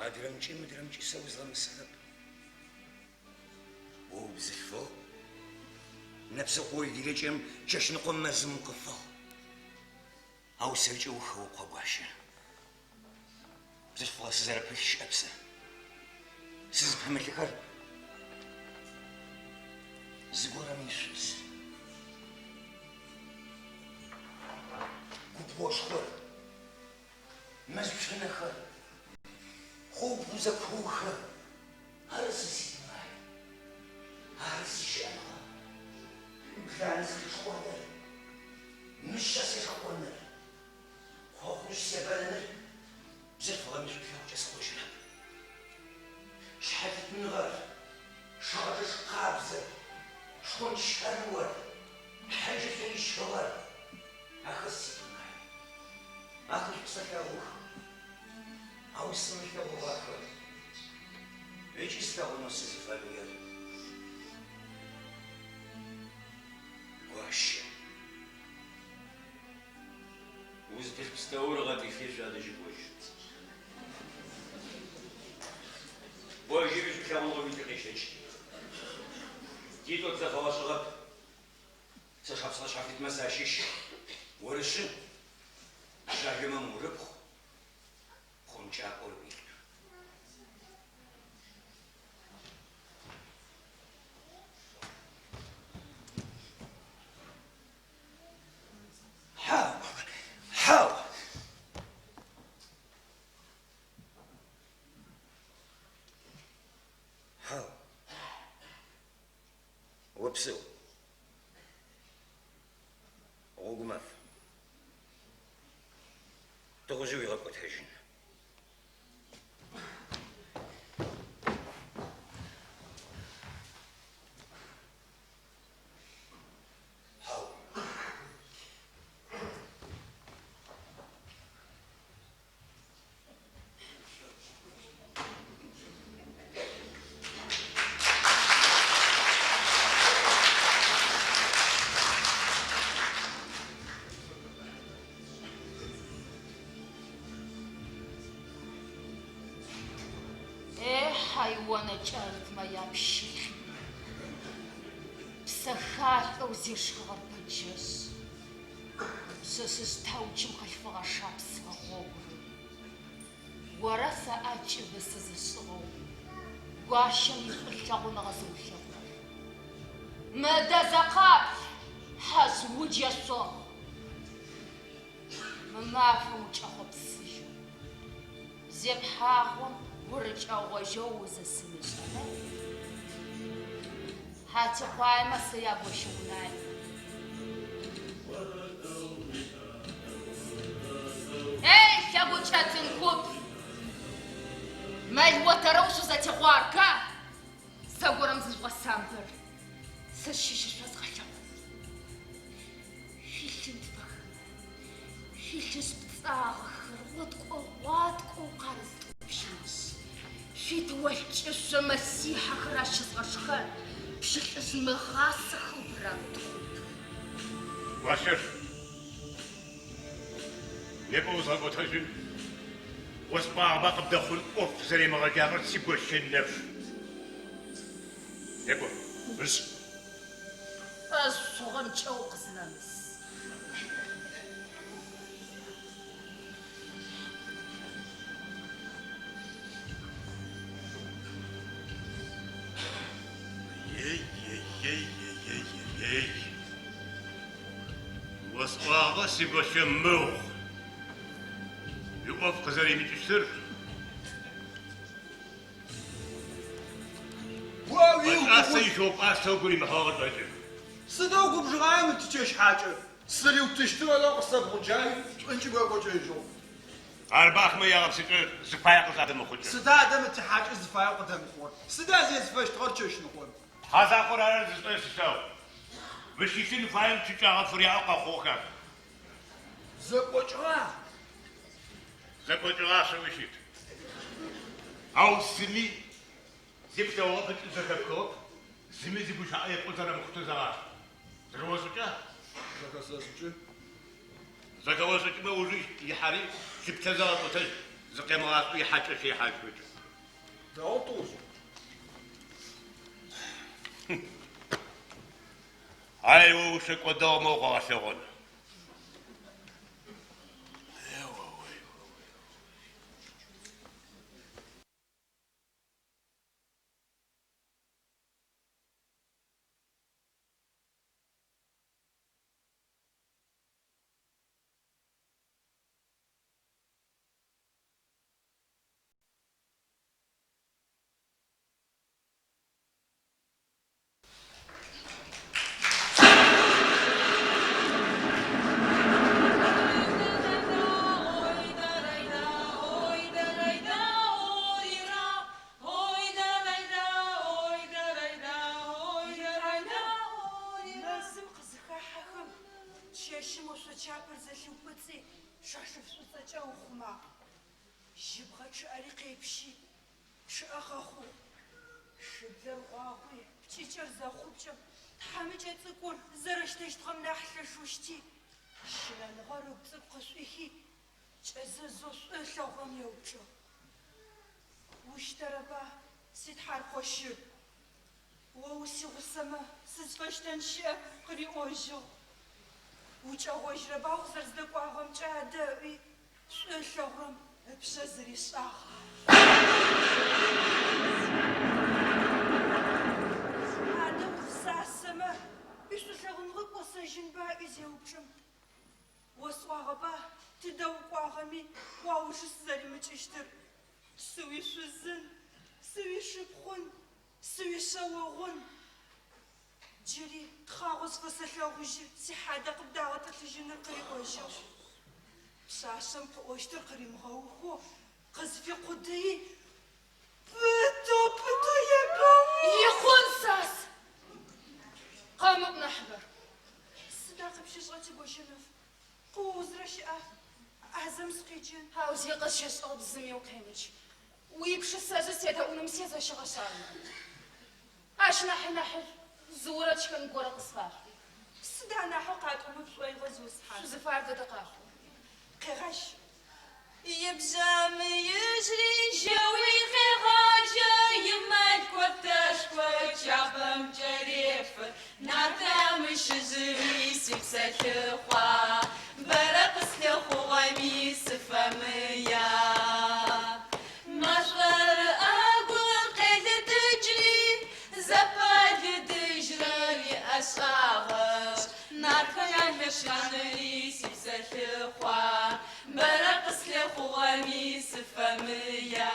Адрэмкӏи мыдрэмкӏи сэ узгъэмысэрэп. О убзылъфыгъ, нэпсэкъое делэкӏэм чэщныкъом мэзым укъыфыгъ. Ау сэркӏэ ухэукъо, гуащэ. Бзылъфыгъэ сызэрэпылъ щыӏэп сэ. Сызыпымылъыхэр зыгорэм ишъуз. Губгъошхор, мэз цунэхэр, гъогу зэкуухэр, ары сэ сидунай, ары сищыӏэныгъэ. Бланэ сыришхоныр, мышъэ сешэкӏоныр, хъохъужъ себэныныр бзылъфыгъэм ишӏулъэгъукӏэ схъожьырэп. Шъхьафитыныгъэр, шыгъэчъэ къабзэр, шхонч щэрыор, хьаджэшъо ищыгъэр, ахэр сидунай. Ахэр шӏу сэлъэгъух, ау сымылъэгъугъахэр ыкӏи слъэгъунэу сызыфэмыер гуащэ. Узпылъ пстэур гъэтӏылъи шъуадэжьы кӏожь. Кӏожьи шӏулъэгъуныгъэ уилӏы къещэкӏ. Титӏо тызэфэгъэшӏыгъэп. Сэ шапсыгъэ шъхьафитмэ сащыщ. Орышъы, жъалымэм урыпхъу, хъункӏакӏор уилӏ. Хьау! Хьау! Хьау! Опсэу. Гъогумаф. Тыгъужъы уигъэкӏотэжьын. Хьау. Хьайонэ кӏэрытмэ япщылӏ. Псэхалӏэу зишхыгъэр бэджэшъ, пшъэшъэжъ таучым къылъфыгъэ шапсыгъэ гъогур. Ора сэ ӏэкӏыбы сызышӏыгъэу гуащэм ишӏулъэгъуныгъэ зыулъэгъурэр? Мыдэ зэ къаплъ, хьэжъ уджэшъо! Мы мафэм укӏэхъопсыжьэу, зепхьагъэм урыкӏэгъожьэу узысымышӏэмэ, Хьатикъуаемэ сэ я Гощэунай. Эй, лъэгукӏэтын куп! Мэл отэрэу шъузэтехъуарка? Зэгорэм зыжъугъэсамбыр, сэ щыщыр шъозгъэлъэгъун. Шъуилъынтфэхэр, шъуилъыжъ пцӏагъэхэр гъоткӏо-гъуаткӏоу къарыстӏупщынышъ, шъуитыолъ кӏышъо мэсихьэхэр ащызгъэшхэн пщылӏыжъ мыгъасэхэу бырамытхъуп. Гуащэр, непэ узгъэкӏотэжьын, осӏуагъэба къыбдэхъун ӏоф зэремыгъэджагъэр сигощэ нэф. Некӏо, ышӏ. Пӏэшъугъэмкӏэ укъызнэмыс. Ей-ей-ей-ей-ей-ей-ей. Осӏуагъэ сигощэ мыгъу. Иӏоф къызэримыкӏыщтыр. Къокӏасэ ишъоупӏастэ ыгу римыхьыгъэ къычӏэкӏы. Сыдэу губжыгъая мы тичэщ хьакӏэ? Сыриутыщтыр ара къысэбгъуджай, шӏункӏым хэкӏокӏэжьыгъ. Арба ахэмэ ягъэпсыкӏэ зыфае къызадэмыхъукӏэ. Сыда адэ мы тихьакӏэ зыфаеу къыдэмыхъугъэр? Сыда зезыфэщтыгъэр чэщныкъом? Тхьэ закъор ары зышӏэн сылъэгъу. Мыщ илъын фаем щыкӏагъэ фыряӏэу къэхъугъэхэп. Зэкӏокӏыгъа? Зэкӏокӏыгъащэуи щыт. Ау зыми зи плъэгъугъэп ыкӏи зэхэпхыгъэп, зыми зы гущыӏэ епӏон зэрэмыхъущтыр зэгъашӏ. Зэхэошӏыкӏа? Зэхэсэшӏыкӏы. Зэхэошӏыкӏмэ ужы ихьэри, лъыплъэзэ гъэкӏотэжь, зыкъемыгъашӏэу ихьакӏэщ ихьажьхэкӏэ. Дэгъу, Тӏужъ. Ай, о ушэкӏо дэгъумэ укъэгъэлъэгъон. Мэзым къызыхахьэхэм, чэщым ошъочапэр зэлъиупӏыцӏи, шашыф шӏуцӏэкӏэ ыухъумагъ. Жьыбгъэ чъыӏэри къепщи, чъыӏэ къэхъугъ. Шыблэр гъуагъуи, пчыкӏэр зэхъупкӏэм, тхьамыкӏэ цӏыкӏур зэрэщтэщтыгъэм нахь лъэшэу щти, щынэныгъэр ыгу цӏыкӏу къышӏуихи, кӏэзэзэу шӏу ылъэгъурэм еупчӏыгъ. Ущтэрэба, ситхьаркъо щыр? О усигъусэмэ, сызфэщтэн щыӏэп, къыриӏожьыгъ. Укӏэгъожьрэба укъызэрэздэкӏуагъэмкӏэ адэ ыӏуи, шӏу ылъэгъурэм ыпшъэ зыришӏагъ. Адэ укъысасэмэ, уишӏулъэгъуныгъэ кӏосэжьынба ыӏуи зеупчӏым, осӏуагъэба тыдэ укӏуагъэми уаужы сызэримыкӏыщтыр, сыуишъузын, сыуишыпхъун, сыуишъэогъун. Джыри тхъагъо сфэсэлъэгъужьы, сихьадэ къыбдагъэтӏылъыжьыныр къыриӏожьыгъ. Пшъашъэм къыӏощтыр къыримыгъэухэу къызфикъудыи, пытэу, пытэу ебэугъ. Икъун, Сас! Къэмыӏу нахьыбэр. Сыда къыпщышӏыгъэр, си Гощэнэф? Къыоузырэ щыӏа? ӏазэм сыкъеджэн. Хьау, зи къысщышӏыгъэп, зыми укъемыдж. Уипшысэжъы седэӏуным сезэщыгъэшъ ары. Ащ нахьи нахьышӏу зы орэд щхэн горэ къысфашъуи. Сыда анахьэу къатӏомэ пшӏоигъо, зиусхьан? Шъузыфаер дэдэ къашъуӏу. Къегъажь. Ибжъамыижъри жьэуи къегъажьэ. сипсэлъыхъуа, Бэрэ къыслъыхъугъэми сыфэмыя. Машӏор ыӏэгу къелыдыкӏри, Зэпэлыдыжьрэр иӏэшӏагъэшъ, Нартхэм ялъэшаныри сипсэлъыхъуа, Бэрэ къыслъыхъугъэми сыфэмыя.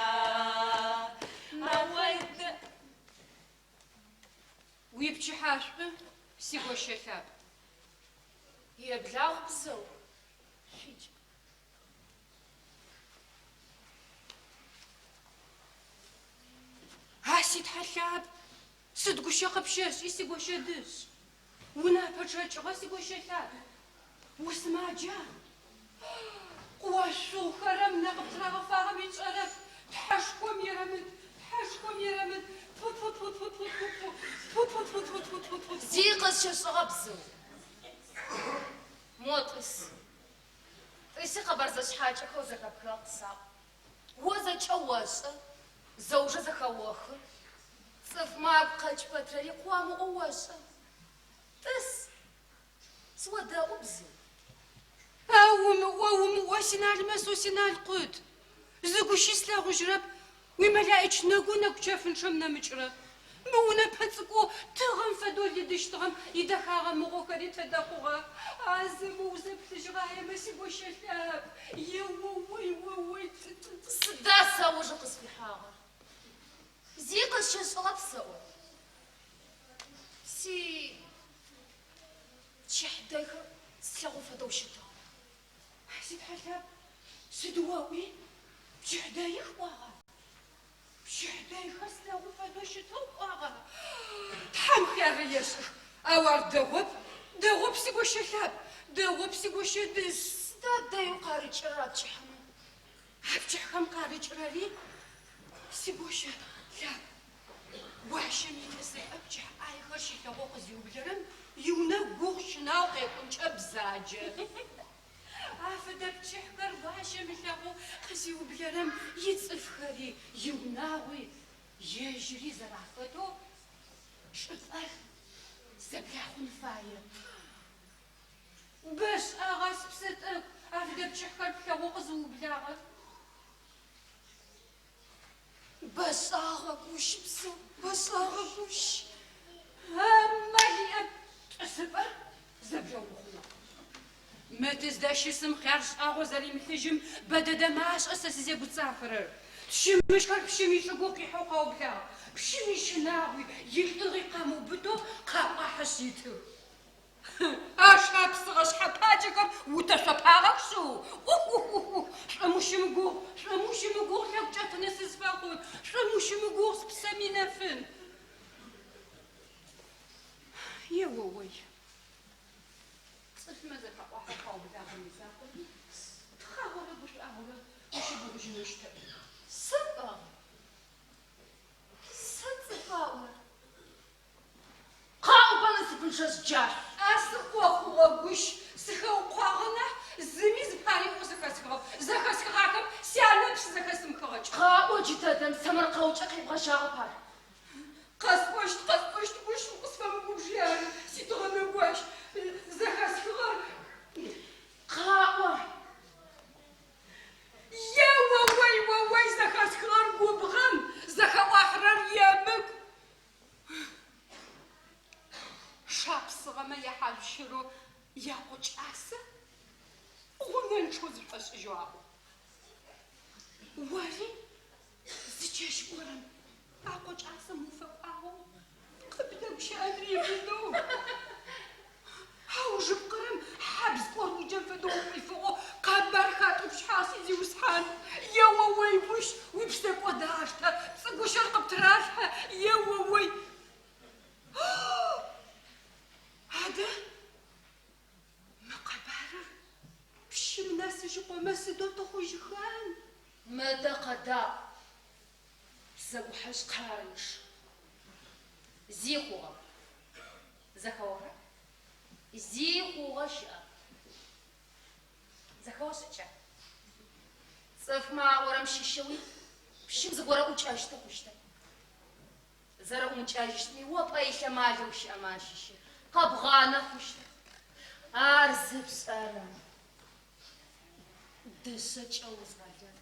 Мафэ Уипчыхьашӏу, сигощэ лъапӏ. Еблагъ, бзыу, шъуикӏ. А си Тхьэ лъапӏ, сыд гущэ къыпщэшӏи, сигощэ дышъ? Унапэ чъэкӏыгъэ, сигощэ лъапӏ? Усымаджа? Къыошъугъухэрэм нэ къыптырагъэфагъэми тшӏэрэп, Тхьэшхом ерэмыд, Тхьэшхом ерэмыд, пу-пу-пу-пу-пу-пу-пу, пу-пу-пу-пу-пу-пу-пу. Зи къысщышӏыгъэп, бзыу. Мо тӏыс. Тӏыси къэбар зэшъхьакӏэхэу зэхэпхыгъэ къысаӏу. О зэкӏэ ошӏэ, зэужэ зэхэохы. Цӏыфмэ агу къэкӏ пэтрэри къыуамыӏоу ошӏэ. Тӏыс. Сыодэӏу, бзыу. А умыӏо, умыӏо, синалмэсэу синалкъут. Зы гущи слъэгъужьрэп, уимэлаӏич нэгоу нэгу чэфынчъэм нэмыкӏрэ. Мы унэпэ цӏыкӏоу тыгъэм фэдэу лыдыщтыгъэм идэхагъэ мыгъохэри тэдэ хъугъэ? А зэ моу узэплъыжьыгъаемэ, сигощэ лъапӏ, еоой, оой, тӏы-тӏы-тӏы. Сыда сауж укъызфихьагъэр? Зи къысщышӏыгъэп сэӏо. Си пчыхь дэйхэр слъэгъу фэдэу щытыгъ. А си Тхьэ лъапӏ, сыд оӏуи, пчыхь дэих пӏуагъа? Пчыхь дэйхэр слъэгъу фэдэу щытыгъ пӏуагъа? Тхьэм хъяры ешӏых, ау ар дэгъоп, дэгъоп, сигощэ лъапӏ, дэгъоп, сигощэ дышъ. Сыда дэеу къарыкӏырэр а пчыхьэмэ? А пчыхьхэм къарыкӏырэри, сигощэ лъапӏ, гуащэм итӏысыпӏэ пчыхь ӏаехэр щилъэгъоу къызиублэрэм, иунэ гугъу щынагъу къекӏункӏэ бзаджэ. Афэдэ пчыхьхэр гуащэм ылъэгъоу къызиублэрэм, ицӏыфхэри, иунагъуи, ежьыри зэрафэдэу чӏыпӏэр зэблахъун фае. Бэшӏагъа спсэ тӏэкӏу афэдэ пчыхьхэр плъэгъоу къызыублагъэр? Бэшӏагъэ гущ, бзыу, бэшӏагъэ гущ. Амал иӏэп тӏысыпӏэр зэблэумыхъунэу. Мы тыздэщысым хъяр шӏагъо зэримылъыжьым бэдэдэ машӏэ сэ сызегуцафэрэр. Тщымыщхэр пщым ичӏыгу къихьэу къаублагъ. Пщым ищынагъуи, илӏыгъи къамыубытэу къаӏуахьышъ итых. А шапсыгъэ шъхьэпаджэхэм утэшъопагъэх шъыу! ӏух-ӏух-ӏух-ӏух! Шӏум ущымыгугъ, шӏум ущымыгугъ, лъэгу кӏэтынэ сызфэхъун, шӏум ущымыгугъ, спсэм инэфын. Еоой, цӏыфмэ зэхаӏуахьэу къаублагъэм изакъоми, тхъагъорэ гушӏуагъорэ ущыгугъыжьынэу щытэп. Сыд пӏагъэр? Сыд цӏыф аӏорэр? Къаӏоба насыпынчъэжъ джашъу. А сыкъо хъугъэ гущ, сыхэукъуагъэ нахь, зыми зыпари ыӏоу зэхэсхыгъэп. Зэхэсхыгъахэп, сянэпс зэхэсымыхыгъэкӏэ. Къаӏо джыдэдэм, сэмэркъэукӏэ къебгъэжьагъэп ар. Къэсӏощт, къэсӏощт гущ, укъысфэмыгубжи ары, ситыгъэ нэгуащ, зэхэсхыгъэр. Къаӏо. Еоой, оой, зэхэсхыгъэр губгъэн, зэхэӏуахьырэр емыкӏу. Шапсыгъэмэ яхьажъущырэу якъокӏасэ гъунэнчъэу зышӏошӏыжьэу аӏо. Ори зы чэщ горэм а къокӏасэм уфэкӏуагъэу къыбдэгущыӏэнри имыдэу, аужыпкъэрэм хьабз кӏоруджэм фэдэу укъифыгъэу къэбар хатӏупщхьагъ, си зиусхьан. Еоой гущ, уипсэкӏод аштэ, пцӏы гущэр къыптыралъхьэ, еоой. Адэ, мы къэбарыр пщым нэсыжьыкъомэ сыдэу тыхъужьыхэн? Мыдэ къэдаӏу, бзэгухьэжъ къарынчъ. Зи хъугъэп. Зэхэоха? Зи хъугъэ щыӏэп. Зэхэошӏыкӏа? Цӏыфмэ аӏорэм щыщэуи пщым зыгорэ ӏукӏэщты хъущтэп. Зэрэӏумыкӏэжьыщтми о пӏэ илъ амалэу щыӏэмэ ащыщы къэбгъанэ хъущтэп. Ар зыпшӏэрэм дышъэкӏэ узгъэлэн.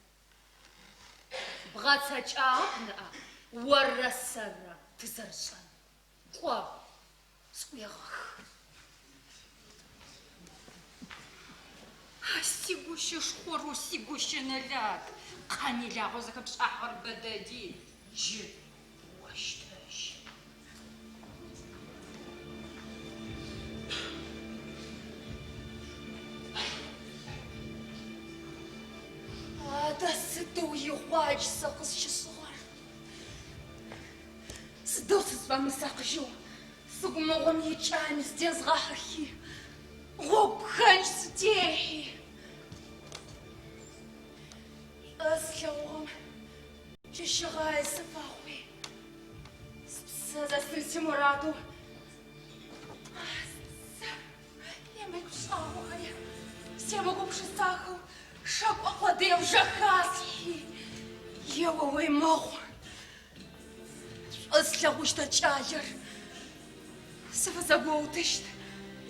Бгъэцэкӏагъэп ныӏа оррэ сэррэ тызэрышӏэн. Кӏо, сӏуегъэх. А сигощэшхорэу сигощэ нэлат, къэнилагъэу зэхэпшӏахьыгъэр бэдэди, джы ощтэжь. Адэ сыдэу игъуадж сэ къысщышӏыгъэр. Сыдэу сызфэмысакъыжьэу сыгу мыгъом икӏами зыдезгъэхьыхи, гъогу пхэндж сытехьи. Шӏу слъэгъугъэм чэщыгъае сыфэхъуи, спсэ зэстын симурадэу, спсэ емыкӏу шӏагъохэри семыгупшысахэу шэкӏо къодыем жэхаслъхьи, еоой мыгъу. Шӏу слъэгъущтэ кӏалэр сыфызэгоутыщт,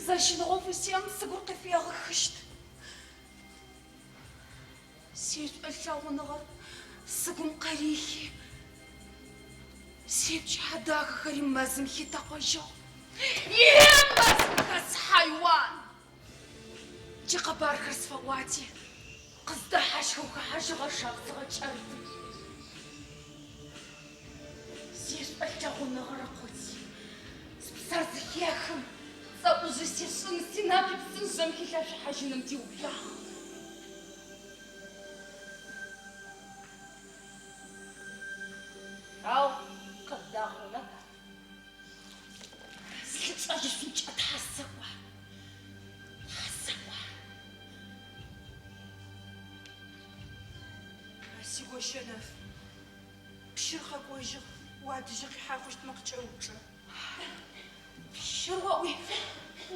зэщыныгъэу фысиӏэм сыгур къыфегъыхыщт. Сишӏулъэгъуныгъэ сыгум къырихи, сипкӏыхьэ дахэхэри мэзым хитэкъожьыгъ. Е, мэзым хэс хьайуан! Джы къэбархэр сфэӏуати, къыздэхьащхэу хэхьажьыгъэ шапсыгъэ кӏэрытым. Сишӏулъэгъуныгъэр ыкъути, спсэ зыхехым, цӏэӏужьы сишӏын, синапи псынжъэм хилъэшъухьажьыным диублагъ. Ау къыбдэхъунэп ар. Слъы кӏэжьышъункӏэ Тхьэ сэӏо, Тхьэ сэӏо. Сигощэнэф, пщыр къэкӏожьыгъ, уадэжьы къихьэ хъущтмэ къыкӏэупчӏэ. Пщыр оӏуи,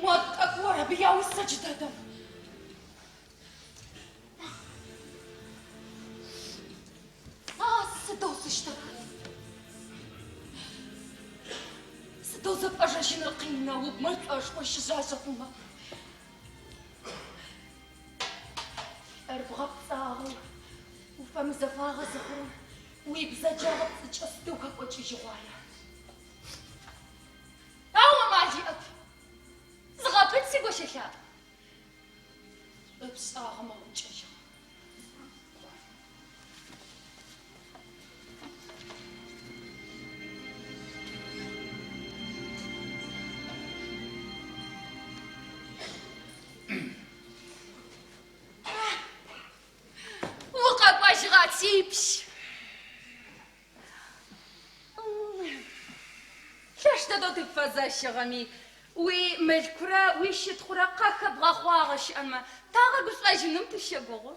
мо тӏэкӏу орэбыяуи сэ джыдэдэм. А, сыдэу сыщтэра? Сыдэу зэпӏэжэжьыныр къина угу мэшӏошхо щыжъажъэ хъумэ. Лӏыр бгъэпцӏагъэу, уфэмызэфагъэ зыхъурэм, уибзэджагъэ пцӏыкӏэ сыдэу хэкӏокӏыжьыгъуая? Ау амал иӏэп. Зыгъэпыт, сигощэ лъапӏ. Шӏу пшӏагъэмэ укӏэжьыгъ. Укъэкӏожьыгъа, сипщ? Лъэш дэдэу тыпфэзэщыгъэми, уи мылъкурэ уи щытхъурэ къахэбгъэхъуагъэ щыӏэмэ, тагъэгушӏожьыным тыщэгугъы.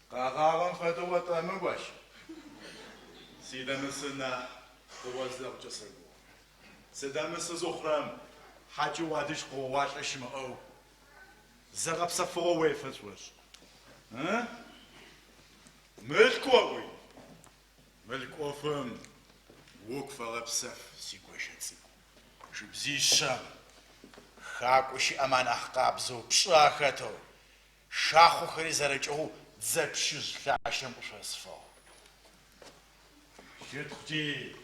Къэгъагъэм фэдэу отӏэмы, гуащ. Сыдэмысы нахь къыозэгъкӏэ сэгугъэ. Сыдэмысы зыхъурэм, хьакӏэу уадэжь къыоуалӏэ щымыӏэу, зыгъэпсэфыгъо уефэ сшӏошӏы. Ы? Мылъку оӏуи? Мылъку ӏофым угу фэгъэпсэф, сигощэ цӏыкӏу. Щыбзишъэм хакӏоу щыӏэм анахь къабзэу пшӏы ахэтэу, шахъохэри зэрэкӏыгъоу дзэпщыжъ лъащэм къышъосфыгъ. Щытхъукӏи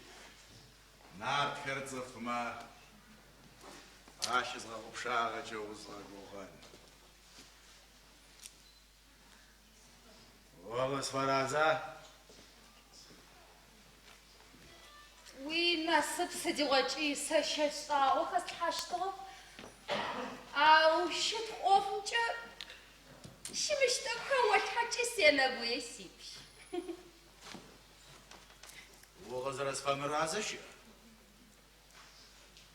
нартхэр цӏыфмэ ащызгъэгъупшагъэкӏэ узгъэгугъэн. Укъысфэраза? Уинасып сыдигъокӏи сэ щэч шӏагъо хэслъхьащтыгъэп, ау щытхъу ӏофымкӏэ щымыщ тӏэкӏу хэолъхьэкӏи сенэгуе, сипщ. Укъызэрэсфэмыразэ щыӏа?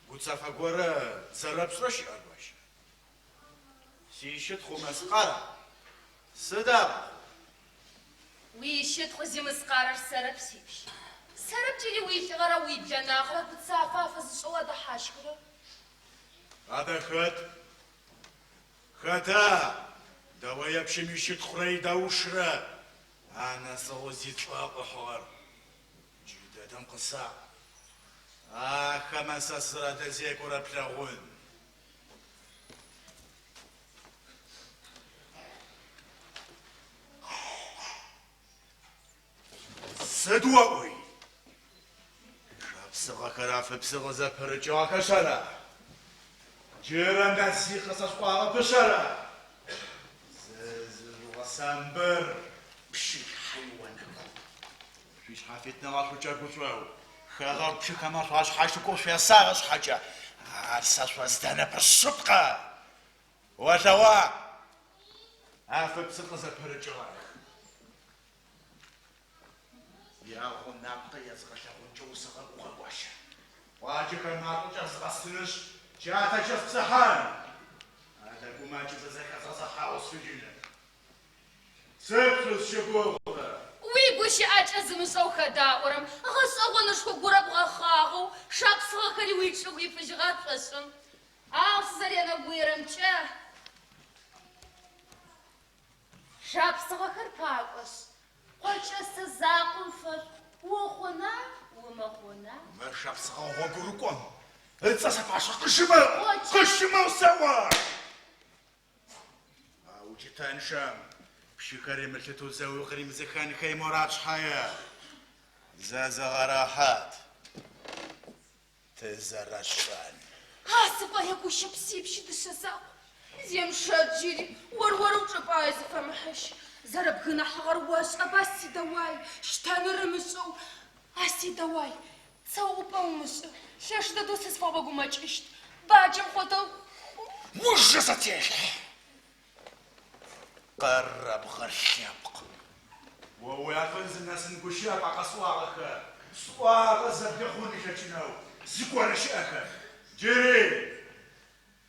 Гуцэфэ горэ зэрэпшӏырэ щыӏа, гуащэ? Сищытхъу мэскъара? Сыда? Уищытхъу зимыскъарэр сэрэп, сипщ. Сэрэп джыри уилӏыгъэрэ уиблэнагъэрэ гуцафэ афэзышӏэу адэхьащхырэр. Адэ хэт? Хэта Дэоепщым ищытхъурэ идаушрэ анэсыгъэу зилӏыгъэ къыхьыгъэр? Джыдэдэм къысаӏу. Ахэмэ сэ сызэрадэзекӏорэр плъэгъун. Сыд оӏуи? Шапсыгъэхэр Афыпсы къызэпырыкӏыгъэхэшъ ара? Джырэ нэс зи къысэшъуӏуагъэпышъ ара? Зызыжъугъэсамбыр, пщылӏ хьайуанэгу. Шъуишъхьафитныгъэ шъукӏэгушӏоу, хэгъэгу пщыхэмэ шъуашъхьащыкӏоу шъуесагъэ шъхьакӏэ, ар сэ шъоздэнэп шъыпкъэ! Олъэгъуа, Афыпсы къызэпырыкӏыгъэх. Ягъунапкъэ езгъэлъэгъункӏэ усэгъэгугъэ, гуащэ. Къуаджэхэр машӏо кӏэзгъэстынышъ, джатэ кӏэспсыхьан. Адэгумэкӏызэ зэхэзгъэзыхьагъэу сфыжьынэп. Сыд шъузщыгугъырэр? Уигущыӏакӏэ зымышӏэу хэдаӏорэм гъэшӏэгъонышхо горэ бгъэхъагъэу, шапсыгъэхэри уичӏыгу ифыжьыгъа пшӏошӏын. Ау сызэренэгуерэмкӏэ, шапсыгъэхэр пакӏошъ, Къокӏэсэ закъом фэшӏу охъуна, умыхъуна? Мы шапсыгъэ гъогурыкӏом ыцӏэ сапашъхьэ къыщымыӏу, къыщымыӏу сэӏо! А укӏытэнчъэм пщыхэр ымылъытэу зэуи къыримыдзыхэнхэ имурад шъхьае, зызэгъэрэхьат, тызэрэшӏэн. А сыфаегущэп, сипщы дышъэ закъу. Земшэт джыри, ор-орэу чӏыпӏае зыфэмыхьыжь. Зэрэбгынахьыгъэр ошӏэба, си Дэуай, щтэныр ымышӏэу. А си Дэуай, цэуӏупӏэ умышӏы, лъэш дэдэу сызфэгъэгумэкӏыщт. Баджэм хотэу. Ужэ зэтелъхь! Къэрэбгъэ лъэпкъ. О уиакъыл зынэсын гущыӏэп а къэсӏуагъэхэр. Сӏуагъэ зэблихъун ылъэкӏынэу зыгорэ щыӏэхэп. Джыри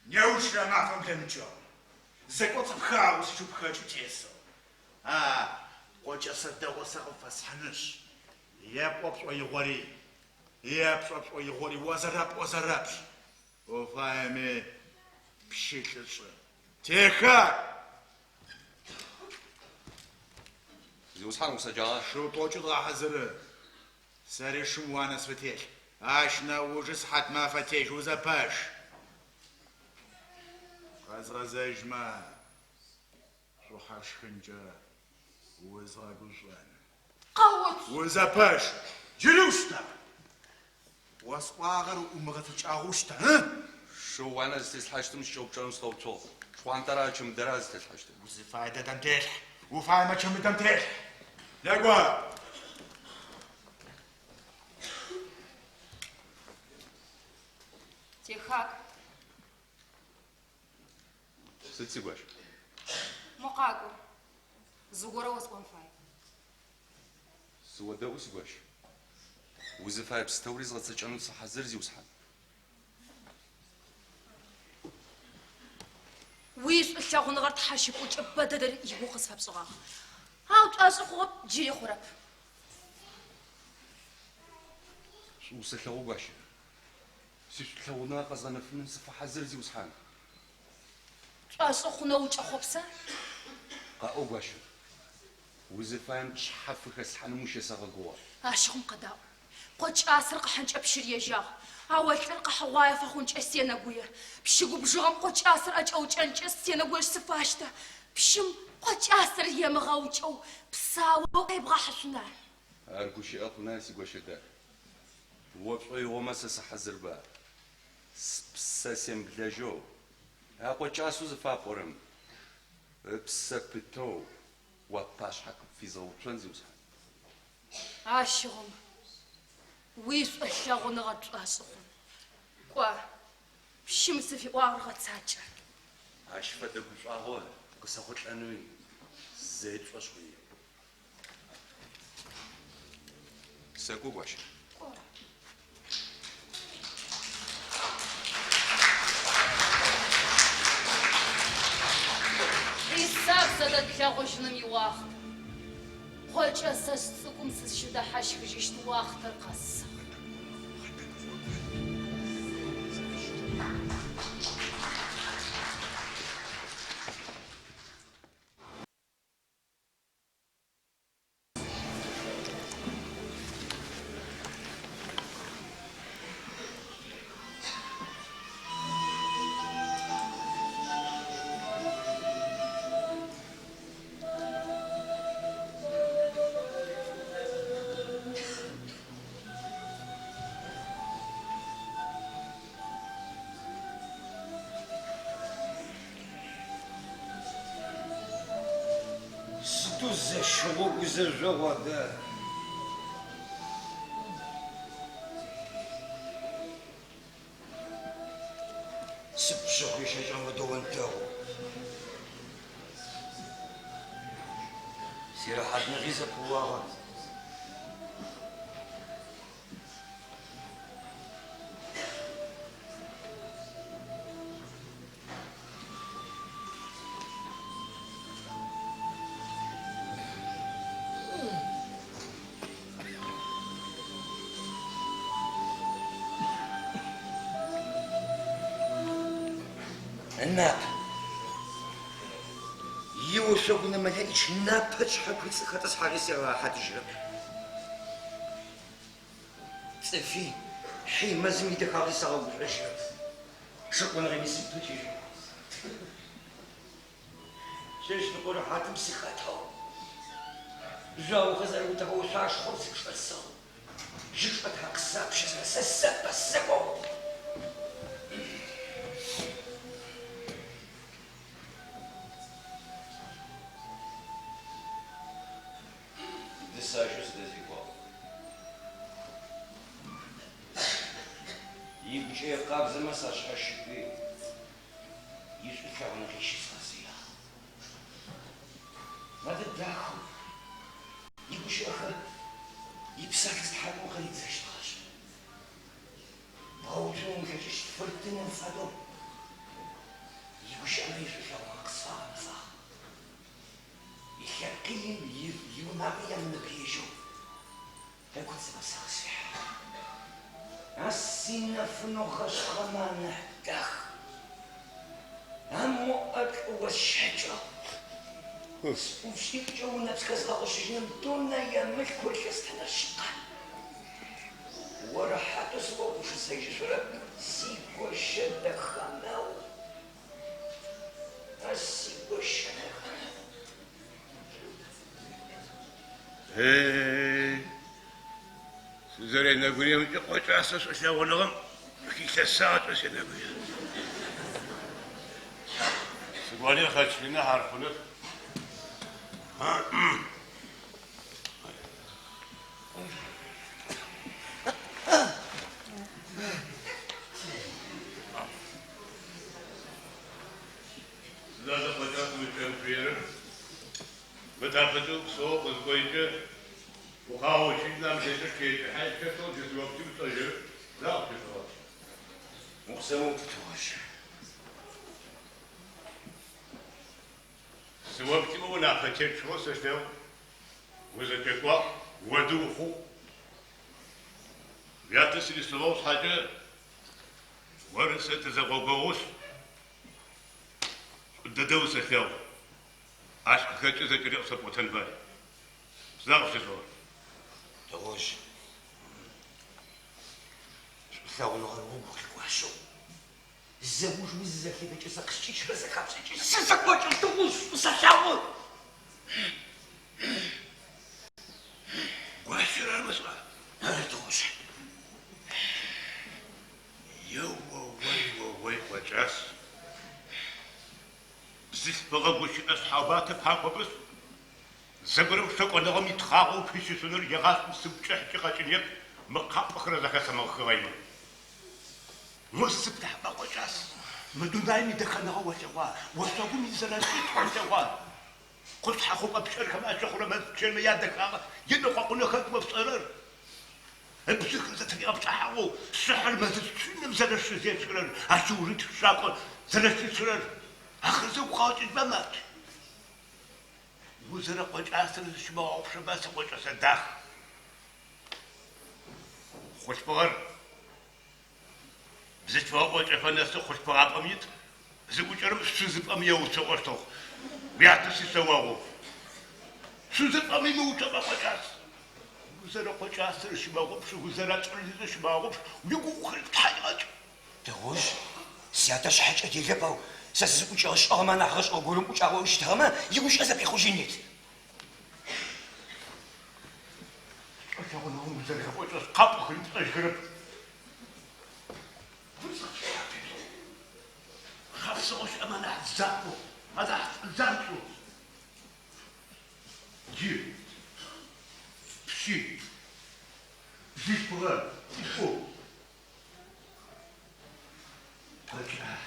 неущрэ мафэм блэмыкӏэу, зэкӏоцӏыпхагъэу сишыпхэкӏы тесэу, а Къокӏэсэ дэгъур сэ къыпфэсхьынышъ, епӏо пшӏоигъори, епшӏэ пшӏоигъори о зэрэпӏо зэрэпшӏ. Уфаеми пщылӏы шӏы. Теха! Зиусхьан, укъысэджагъа? Шыу тӏокӏы дгъэхьазыры. Сэри шым уанэ сфытелъ. Ащ нэужы сыхьатмафэ тежь, узэпэш. Къэзгъэзэжьмэ, шӏухьашхынкӏэ узгъэгушӏон. Къэуцу! Узэпэш! Джыри ущыта? Осӏуагъэр умыгъэцэкӏагъэу щыта, ы? Шыу уанэ зытеслъхьащтым сыкӏэупчӏэнэу сыкъэуцугъ. Шхъуантӏэра чэмыдэра зытеслъхьащтыр? Узыфае дэдэм телъхь. Уфаемэ чэмыдэм телъхь. Некӏо! Техакӏу. Сыд, сигуащ? Мо къакӏо. Зыгорэ осӏон фае. Сыодэӏу, сигуащ. Узыфае пстэури згъэцэкӏэнэу сыхьазыр, зиусхьан. Уишӏулъэгъуныгъэр тхьэщыпӏукӏэ бэ дэдэ игугъу къысфэпшӏыгъагъ. Ау пшӏошъы хъугъэп, джыри хъурэп. Шӏу усэлъэгъу, гуащэ. Сишӏулъэгъуныгъэ къэзгъэнэфыным сыфэхьазыр, зиусхьан. Пшӏошъы хъунэу укӏэхъопса? Къаӏо, гуащэ. Узыфаем пшъхьэ пфыхэслъхьаным ущысэгъэгугъэ. Ащыгъум къэдаӏу. Къокӏасэр къыхьынкӏэ пщыр ежьагъ. Ау а лӏыр къэхьыгъуае фэхъункӏэ сенэгуе. Пщы губжыгъэм Къокӏасэр ӏэкӏэукӏэнкӏэ сенэгуешъ сыфащтэ. Пщым Къокӏасэр емыгъэукӏэу псаоу къебгъэхьышъуна? Ар гущыӏэ хъуна, сигощэ дах. О пшӏоигъомэ, сэ сыхьазырба? Спсэ семыблэжьэу, а Къокӏасэу зыфапӏорэм ыпсэ пытэу уапашъхьэ къыпфизгъэуцон, зиусхьан. Ащыгъум уишӏулъэгъуныгъэ пшӏошъы хъун. Кӏо, пщым зыфиӏуагъэр гъэцакӏэ. Ащ фэдэ гушӏуагъо къысэхъулӏэнуи зэи пшӏошъ хъуни. Сэкӏо, гуащэ. Кӏо. Хьисап зэдэтлъэгъужьыным иуахът. Къокӏэсэжъ цӏыкӏум сызщыдэхьащхыжьыщт уахътэр къэсыгъ. Сыдэу зэщыгъо гузэжъогъу адэ? Сыгу щэкӏыгъи щэкӏыгъэм фэдэу онтэгъу. Сирэхьатныгъи зэпыуагъэ. Ынап. Иошъогу нэмэлэӏич напэ шъхьэкуцӏ хэтӏысхьагъи сигъэрэхьатыжьырэп. Цӏыфи, хьи мэзым идэхагъи сагъэгушӏожьырэп. Шэкӏоныгъэми сыпыкӏыжьыгъ. Чэщныкъо рэхьатым сыхэтыгъ. Жъуагъохэр зэрыутыгъэ ошъуашхъом сычӏэсыгъ. Жьы чъыӏэтагъэ къысапщэзэ, сэ сэпӏэ сэкӏо. Дысащэу сыдэзекӏуагъ. Игукӏэе къабзэмэ сашъхьащыкӏуи, ишӏулъэгъуныгъи щызгъэзыягъ. Мадэ дахэу игущыӏэхэр ипсалъэ стхьакӏумэ къыридзэщтыгъэшъ, бгъэуцун умылъэкӏыщт фыртынэм фэдэу игущыӏэмэ ишӏулъэгъуныгъэ къысфагъэнэфагъ. Илъэпкъи иунагъуи ямынэгуежьэу ыгу цӏыкӏу сэ къысфихьыгъ. А синэфынэу гъэшъхъэмэ анахь дах. А мо ӏэплӏэ осщэкӏыгъ. Сӏупшӏитӏукӏэ унэпс хэзгъэгъушъыжьыным дунэе мылъкур лъыстыныр шъыпкъэ. Орэхьатэу сыогупшысэжьышъурэп, сигощэ дэхэнэу. А сигощэ дэхэнэу. Эй, сызэренэгуерэмкӏэ Къокӏасэ шӏулъэгъуныгъэм хилъэсагъэкӏэ сенэгуе. Сыгори къэчъынэ ар хъунэп. Сыда адэ Къокӏас узкӏэмыфыерэр? Мы тапэкӏэ упсэоу къызыкӏожькӏэ, укъагъэуцужьын амылъэкӏэу текӏыхьэ, хэтэу джы сыопти пшӏэжьырэп, сыда къыпщышӏыгъэр? Укъысэмыупчӏ, Тыгъужъ. Сыоплъымэ унапэ течъыгъэу сэлъэгъу, узэкӏэкӏуагъ, оды ухъугъ. Уятэ сырисыгъэу шъхьакӏэ, оры сэ тызэгъогогъушъ, шӏу дэдэу усэлъэгъу. Ащ къыхэкӏэу зэкӏэри къысэпӏотэн фай. Сыда къыпщышӏыгъэр? Тыгъужъ, шӏулъэгъуныгъэр угу къикӏуашъэу, зэуж узызэхедэкӏэ сэ къыскӏичрэ зэхапшӏыкӏи, сызэкӏокӏы, Тыгъужъ, шӏу сэлъэгъу! Гуащэр армэ шӏэ? Ары, Тыгъужъ. Еоой, оой, Къокӏас. Бзылъфыгъэ гущыӏэ шъхьэубатэ пакӏобышъ, зэгорэм шэкӏоныгъэм итхъагъо упыщышъуныр егъашӏэм сыгу пкӏыхькӏи къэкӏынеп, мы къапӏохэрэр зэхэсымыхыгъэемэ. Мо зыплъыхьба, Къокӏас, мы дунаим идэхэныгъэ олъэгъуа, ошъогум изэрэшӏитӏу олъэгъуа? Къушъхьэ хъупӏэ пщэрхэм ащыхъурэ мэз пчэнмэ ядэхагъэ енэкъокъунэу хэт о пшӏэрэр? Ыбзыхэр зэтыригъэпкӏыхьагъэу шъыхьэр мэзы цуным зэрэщызечъэрэр, ащ ыуж ит шакӏор зэрэлъычъэрэр, ахэр зэ угу къэгъэкӏыжьба, мат? Узэрэ Къокӏасэр зыщымыгъэгъупшэба, си Къокӏэсэ дах. Хъулъфыгъэр бзылъфыгъэ ӏокӏэфэ нэсы хъулъфыгъапӏэм ит, зыӏукӏэрэм шъузыпӏэм еуцо ыӏощтыгъ, уятэ сишъэогъу. Шъузыпӏэм имыуцомэ, Къокӏас. Узэрэ Къокӏасэр зыщымыгъэгъупш, узэрэлӏыр зыщымыгъэгъупш, уигугъухэр тхьэ игъэкӏ. Тыгъужъ, сятэ шъхьэкӏэ делэп, ау сэ сызыӏукӏэгъэ шӏыгъэмэ анахь гъэшӏэгъо горэм ӏукӏагъэу щытыгъэмэ, игущыӏэ зэблихъужьынит. Шӏулъэгъуныгъэм узэрэхэкӏокӏэшъ, къапӏохэри пшӏэжьхэрэп. Шапсыгъэу щыӏэм анахь зафэу, анахь занкӏэу. Пщы, бзылъфыгъэ цӏыкӏоу Къокӏас,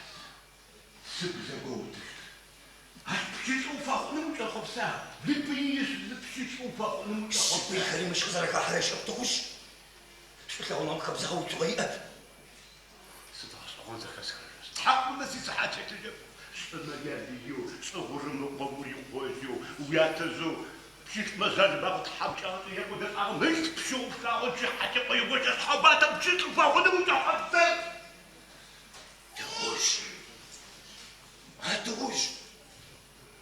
сыгу зэгоутыщт. Ащ пщылӏ уфэхъуным укӏэхъопса? Уипыи ишъуз пщылӏ уфэхъуным укӏэхъопса? Сипыйхэри мыщ къызэрэхахьэрэ щыӏэп, Тыгъужъ. Шӏулъэгъуныгъэм хэбзэ гъэуцугъэ иӏэп. Сыд гъэшӏэгъон зэхэсхырэр? Стхьакӏумэ сицыхьэ телъыжьэп. Лӏымэ ялыеу, лӏы гъурым ыкъом урикъожьэу, уятэжъэу пщылӏмэ жъалымагъэ тхьамыкӏагъэкӏэ якӏодылӏагъэм ылъ пщыгъупшагъэу джы Хьатикъое гощэ шъхьэуатэм пщылӏ уфэхъуным укӏэхъопса? Тыгъужъ! А Тыгъужъ!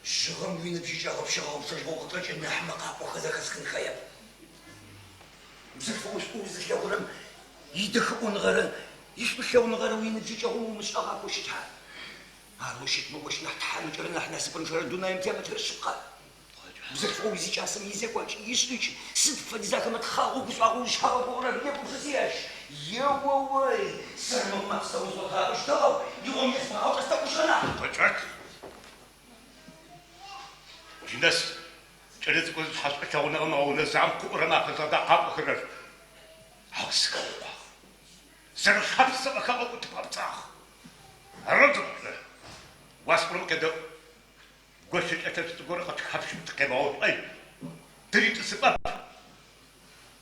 Жъыгъэм уиныбжьыкӏагъэ пщигъэгъупшэжьыгъэу къычӏэкӏын нахь мэкъапӏохэр зэхэсхынхэеп. Бзылъфыгъэу шӏу узылъэгъурэм идэхэӏоныгъэрэ ишӏулъэгъуныгъэрэ уиныбжьыкӏэгъум умышӏэгъахэу щыта? Арэу щытмэ, ощ нахь тхьамыкӏэрэ нахь насыпынчъэрэ дунаим темытыр шъыпкъэ. Бзылъфыгъэу узикӏасэм изекӏуакӏ, ишӏыкӏ, сыд фэдиз ахэмэ тхъагъоу гушӏуагъоу узщагъэгугъырэр, егупшыси ащ. Еоой, сэрмыхъумэ псэу згъотыгъэщтыгъэу, игъом езбгъагъэу чӏэстэӏужьыгъэ нахь. Къэкӏэт! Джы нэс кӏэлэцӏыкӏу зышъхьэ шӏулъэгъуныгъэм ыгъэунэзагъэм къыӏорэм афэзгъэда къапӏохэрэр. Ау сыхэукъуагъ. Зэрэшапсыгъэ хэгъэгу тыбгъэпцӏагъ. Арэу зыхъукӏэ, уасӏорэм къедэӏу. Гощэ кӏэлъэпс горэ къытхапщым тыкъемыгъэуцуӏэй, тыритӏысыпӏэп,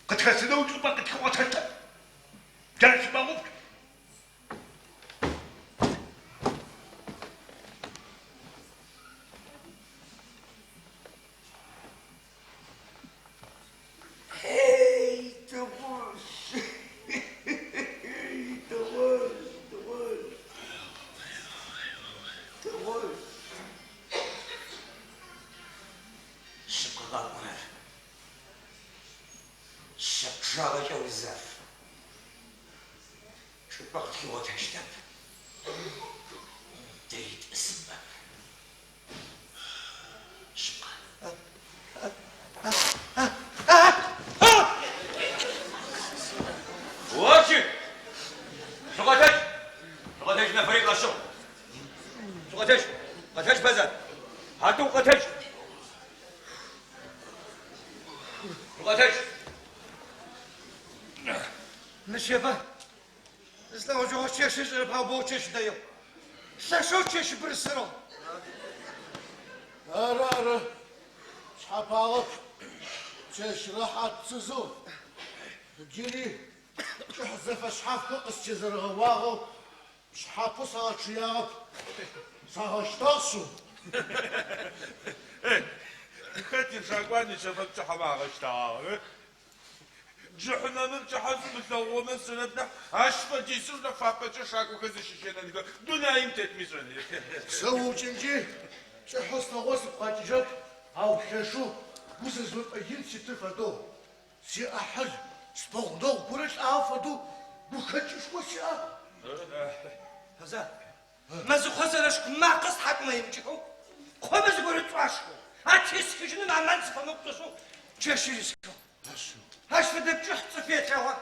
къытхэсынэу чӏыпӏэ къытхигъотэщтэп. Джар зыщымыгъэгъупш. Эй, Тыгъужъ! Тыгъужъ, Тыгъужъ! Тыгъужъ! Шъыпкъэ къапӏорэр. Шъэ пчъагъэкӏэ узаф. Чӏыпӏэ къытхигъотэщтэп. Тыритӏысыпӏэп. Шъыпкъэ. Очи! Шъукъэтэдж! Шъукъэтэдж нэфыри къэшъыгъ. Шъукъэтэдж! Къэтэдж, Бэзэр! Хьатыу, къэтэдж! Шъукъэтэдж! Нычэпэ зыслъэгъужьыгъэ чэщыр сшӏэрэп, ау боу чэщ дэигъ. Лъэшэу чэщ бырсырыгъ. Ары, ары, шъхьэпагъэп. Чэщ рэхьат сызэу, джыри пкӏыхь зэфэшъхьафхэр къыстезэрэгъэуагъэу пшъхьапэу сагъэчъыягъэп. Сагъэщтагъ шъыу. Хэт ишакӏуа нычэпэ пчыхьэм агъэщтагъэр? Джыхьнэмым пкӏыхьэ зымылъэгъугъэмэ сшӏэрэп нахь, ащ фэдизэу нэфапӏэкӏэ шакӏохэр зыщыщынэнхэ дунаим тетми сшӏэнэп. Сэ уукӏынкӏи пкӏыхьэу слъэгъугъэр сыгу къэкӏыжьрэп, ау лъэшэу гузэжъопӏэ ин ситым фэдэу, сиӏахьыл спэгъунэгъу горэ лӏагъэ фэдэу гухэкӏышхо сиӏагъ. Фэза, мэзыкъо зэрэшх макъэ стхьакӏумэ имыкӏыхэу, кхъомэ зыгорэ цӏуашхэу, атесхыжьыным амал сыфэмыхъу чэщыр исхыгъ. Ащ фэдэ пкӏыхь цӏыф елъэгъуа?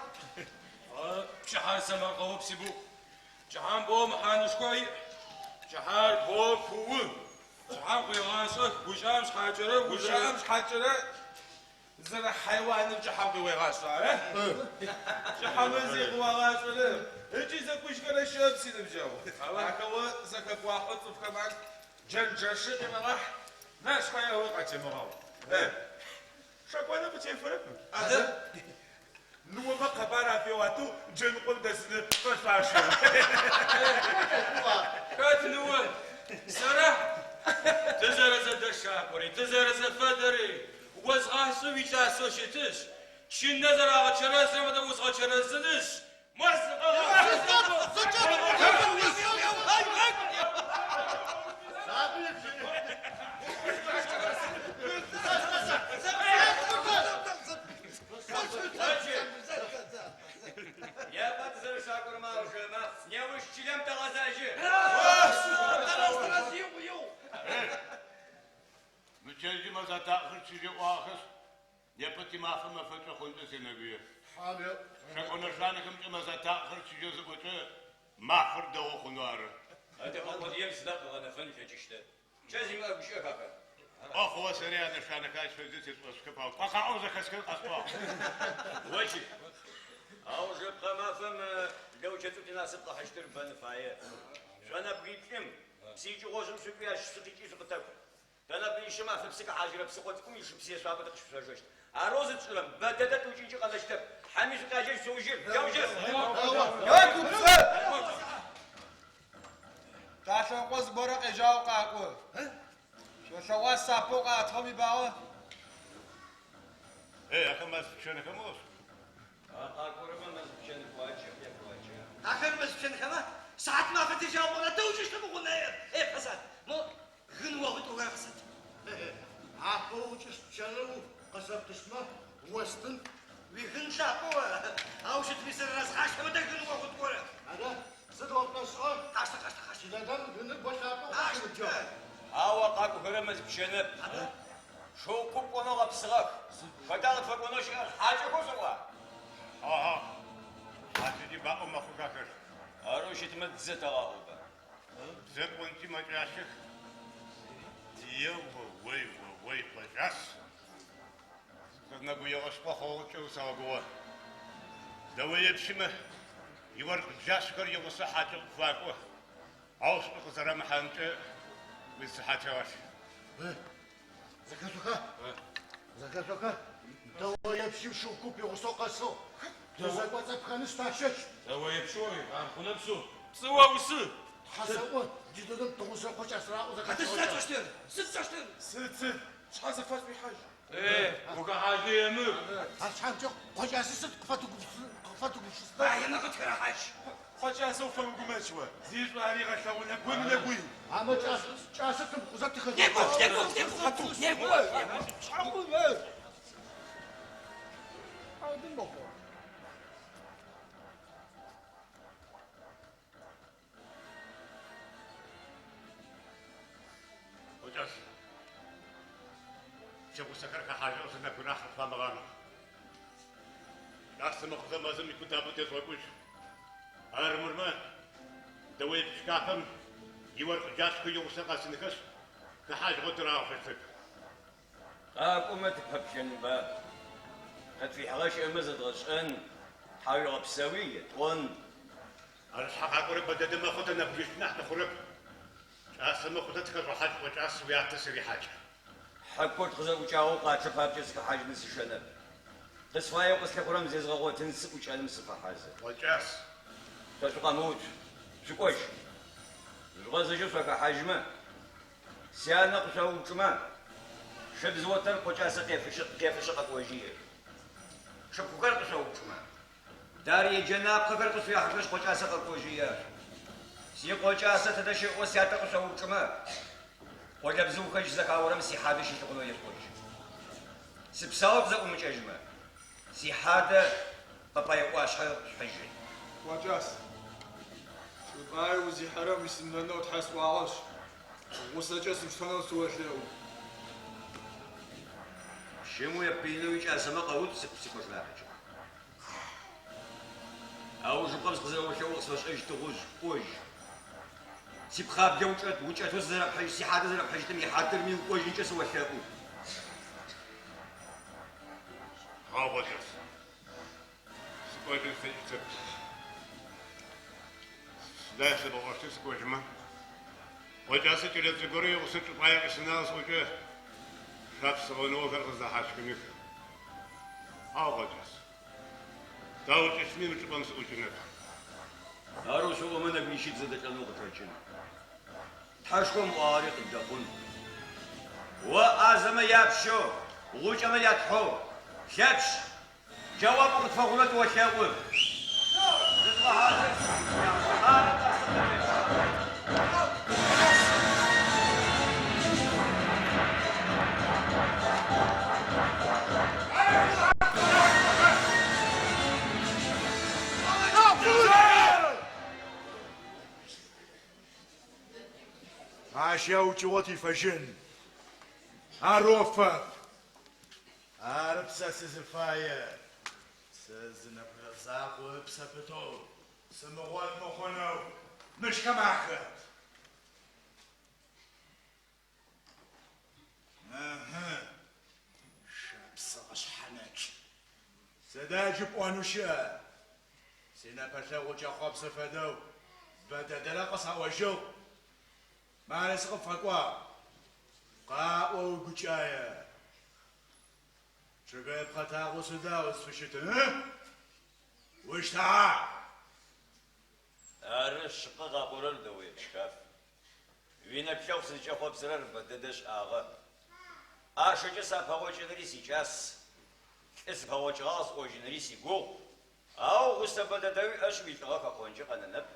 Пкӏыхьэр сэмэркъэоп, сибук. Пкӏыхьэм боу мэхьанышхо иӏ. Пкӏыхьэр боу куу. Пкӏыхьэм къуегъашӏэх, гущыӏэм шъхьакӏэрэ, гущыӏэм шъхьакӏэрэ зэрэхьайуаныр пкӏыхьэм къыуегъашӏэ, ара? Пкӏыхьэмэ зи къыуагъашӏэрэп. Ыкӏи зэкӏужьхэрэ щыӏэп, синыбджэгъу. Ахэр о зэхэбгъуахьэу цӏыфхэм агу джэнджэшы къимыгъахь, нэшхъэягъуи къатемыгъау. Шэкӏоныр къытефэрэп. Адэ, ныомэ къэбар афеуатэу джэныкъом дэсыныр фэшъуашэ. Хэт ныор? Сэра? Тызэрэзэдэшакӏори, тызэрэзэфэдэри озгъашӏэу уикӏасэу щытышъ, чынэ зэрагъэчэрэзрэм фэдэу узгъэчэрэзынышъ, мо Непэ тызэрэшакӏорэмэ аужырэ маф, неущ чылэм тэгъэзэжьы. Мы чэзым мэзатакъхэр чыжьэу ӏуагъэхэшъ, Непэ тимафэ мэфэкӏэ хъункӏэ сенэгуе. Шэкӏо нэшанэхэмкӏэ мэзатакъхэр чыжьэу зыӏокӏэ, мафэр дэгъу хъунэу ары. Адыгэ къодыем сыда къыгъэнэфэн ылъэкӏыщтыр? Пкӏэ зимыӏэ гущыӏэх ахэр. Кӏо хъугъэ, сэри а нэшанэхэр ащ фэдизэу сешӏошӏхэп, ау кӏо къаӏоу зэхэсхыгъ къэсӏуагъ. Очи. Аужыпкъэ мафэм Лэучэцӏыкӏу тинасып къыхьыщтыр бэн фае. Шъо нэбгыриплӏым псы икӏыгъожъым шъукӏуи ащ шъукъикӏи шъукъытэкӏу. Тэ нэбгырищым Афыпсы хэхьажьырэ псыхъо цӏыкӏум ишыпсы ешъуапӏэ тыкъыщышъожэщт. Арэу зытшӏырэм, бэ дэдэ тыукӏынкӏи къэнэщтэп. Хьэми шъукъяджэжь, шъоужьыр! Джаужьыр! Е, гупсэ! Талъэныкъо зыгорэ къежьагъэу къаӏо. Шъолъэгъуа сапэу къаӏэтыгъэм ибагъэ? Эй, ахэр мэз пчэнхэмэ ошӏа? А къакӏорэмэ мэз пчэн кӏуачӏэп якӏуакӏэ. Ахэр мэз пчэнхэмэ, сыхьат мафэ тежьагъ пӏомэ, тыукӏыщтэп гъунэер. Эй, Пэзад, мо гын огъуитӏу къысэт. Апэ уукӏыщт пчэныр къысэптыщтмэ, остын. Уигын лъапӏэу, ау щытми сызэрэзгъашхэмэ тэ гын огъутӏу горэ. Адэ, сыд о пшӏошӏыгъэр? Къаштэ, къаштэ, къаштэ. Джыдэдэм гыныр бо лъапӏэу Къаштэ. Ау а къакӏохэрэр мэз пчэнэп. Шыу куп кӏонэу гъэпсыгъэх. Хэта къытфэкӏонэу щыӏэр? Хьакӏэхэу шъоӏуа? Хьау, хьау. Хьакӏэкӏи баӏо мэхъух ахэр. Арэу щытмэ дзэ тэгъаӏоба. Дзэ пӏонкӏи мэкӏащэх. Е-о-ой, о-ой, Къокӏас. Сызэнэгуегъэшхо хъугъэкӏэ усэгъэгугъэ. Дэоепщымэ иоркъ джашъхэр игъусэу хьакӏэ къыпфакӏо. Ау шӏу къызэрамыхьанкӏэ уицыхьэ тегъэлъ. Зэхэшъоха? Зэхэшъоха? Дэоепщым шыу куп игъусэу къэсыгъ. Тызэкӏоцӏыпхэнышъ тащэщт. Дэоепщ ори, ар хъунэп шъыу. Пцӏы оусы! Тхьэ сэӏо, джыдэдэм Тыгъужъырэ Къокӏас раӏоу Сыд зэхэсхыгъэ. тшӏэщтыр? Сыд тшӏэщтыр? Сыд, сыд? Пшъхьэ зэфэшӏуихьажь. Э, ухахьажьы емыкӏу. Ар шъхьамкӏэ Къокӏасэ сыд къыфэтыгупшысыгъэр? Баемэ къытхырэхьажь. Къокӏасэ уфэмыгумэкӏ о. Зишӏу аригъэлъэгъунэп, уемынэгуй. Амэ кӏасэ тымыхъузэ тыхэзгъэхъуагъ. Некӏох, некӏох, некӏох, некӏох. Шъхьакӏумэ! Хьадым мэхъу. Къокӏас, сигъусэхэр хэхьажьыгъ зы нэбгырэ нахь къытфамыгъанэу. Кӏасэ мыхъузэ мэзым икутабэ тежъугъэкӏужь. Армырмэ, дэоепщ хафэм иоркъ джашъхэр игъусэ къэсынхэшъ, хэхьажьыгъо тырагъэфэщтэп. Къакӏомэ тыпэплъэнба? Къытфихьыгъэ щыӏэмэ зэдгъэшӏэн, тхьауегъэпсэуи етӏон. Ары шъхьэ къакӏорэр бэ дэдэ мэхъу, тэ нэбгыритф нахь тыхъурэп. Кӏасэ мыхъузэ тыхэжъугъэхьажь, Къокӏас, уятэ сырихьакӏ. Хьакур къызэӏукӏагъэу къачъэ папкӏэ сыхэхьажьыным сышэнэп. Къысфаеу къыслъыхъурэм зезгъэгъотын сыӏукӏэным сыфэхьазыр. Къокӏас. Шъо шъукъэмыуцу, шъукӏожь. Жъугъэзэжьэу шъуахэхьажьмэ, сянэ къышъоупчӏымэ, шыбз отэр Къокӏасэ къефыщы, къефыщы къэкӏожьы ешъу. Шыпхъухэр къышъоупчӏымэ, дарые джэнапхъэхэр къышъуехьыхэшъ Къокӏасэ къэкӏожьы ешъу. Си Къокӏасэ тыдэ щыӏ сятэ къышъоупчӏымэ, къолэбзыухэр зэхаорэм сихьадэ щылъыхъунэу ешъуӏожь. Сыпсаоу тызэӏумыкӏэжьмэ, сихьадэ Пӏэпӏэе ӏуашъхьэ шъухьыжьын. Къокӏас, чӏыпӏае узихьэрэм уисымынэнэу Тхьэ сӏуагъэшъ, гъусэкӏэ сыпштэнэу сыолъэӏу. Пщым уепыинэу уикӏасэмэ къэуцу, сикъош нахьыкӏ. Аужыпкъэм сыкъызэрэолъэӏугъэр къысфэшӏэжь, Тыгъужъ, кӏожь. Сипхъаблэ укӏэт, укӏэтэу сызэрэпхьыжь, сихьадэ зэрэпхьыжьытым ихьатырми укӏожьынкӏэ сыолъэӏу. Хьау, Къокӏас. Сыкӏожьын слъэкӏыщтэп. Сыда ясэбгъэӏощтыр сыкӏожьымэ? Къокӏасэ кӏэлэцӏыкӏу горэ игъусэу чӏыпӏае къисынагъ сӏокӏэ, шапсыгъэ ныохэр къыздэхьащхыных. Хьау, Къокӏас. Таукӏыщтми мы чӏыпӏэм сыӏукӏынэп. Арэу шъоӏомэ, нэбгырищи тызэдэлӏэнэу къычӏэкӏын. Тхьэшхом ыӏуагъэри къыддэхъун. О ӏазэмэ япщэу, гъукӏэмэ ятхьэу, Лъэпшъ, джэуап укъытфэхъунэу тыолъэӏу. Зыдгъэхьазыр, ары тӏасэ Ащ яукӏыгъо тифэжьын. Ар ӏофэп. Арэп сэ сызыфаер. Сэ зы нэбгырэ закъо ыпсэ пытэу, сымыгъот мыхъунэу мыщхэм ахэт. Ыхьы, шапсыгъэ шъхьэнэкӏ. Сыда джы пӏонэу щыӏэр? Синэпэлъэгъу кӏэхъопсы фэдэу бэ дэдэрэ къысаӏожьыгъ. Мары сыкъыпфэкӏуагъ. Къаӏо уигукӏае. Чъыгэе пхъэтагъэу сыда узфыщытыр, ы? Ущтагъа? Ары, шъыпкъэ къапӏорэр, Дэое Пщыаф. Уинэплъэгъу сызкӏэхъопсырэр бэдэдэ шӏагъэ. ӏашэкӏэ сапэгъокӏыныри сикӏас, лӏы сыпэгъокӏыгъагъ сӏожьыныри сигугъу, ау гъусэ бэдэдэ уиӏэшъ уилӏыгъэ хэхъонкӏи къэнэнэп.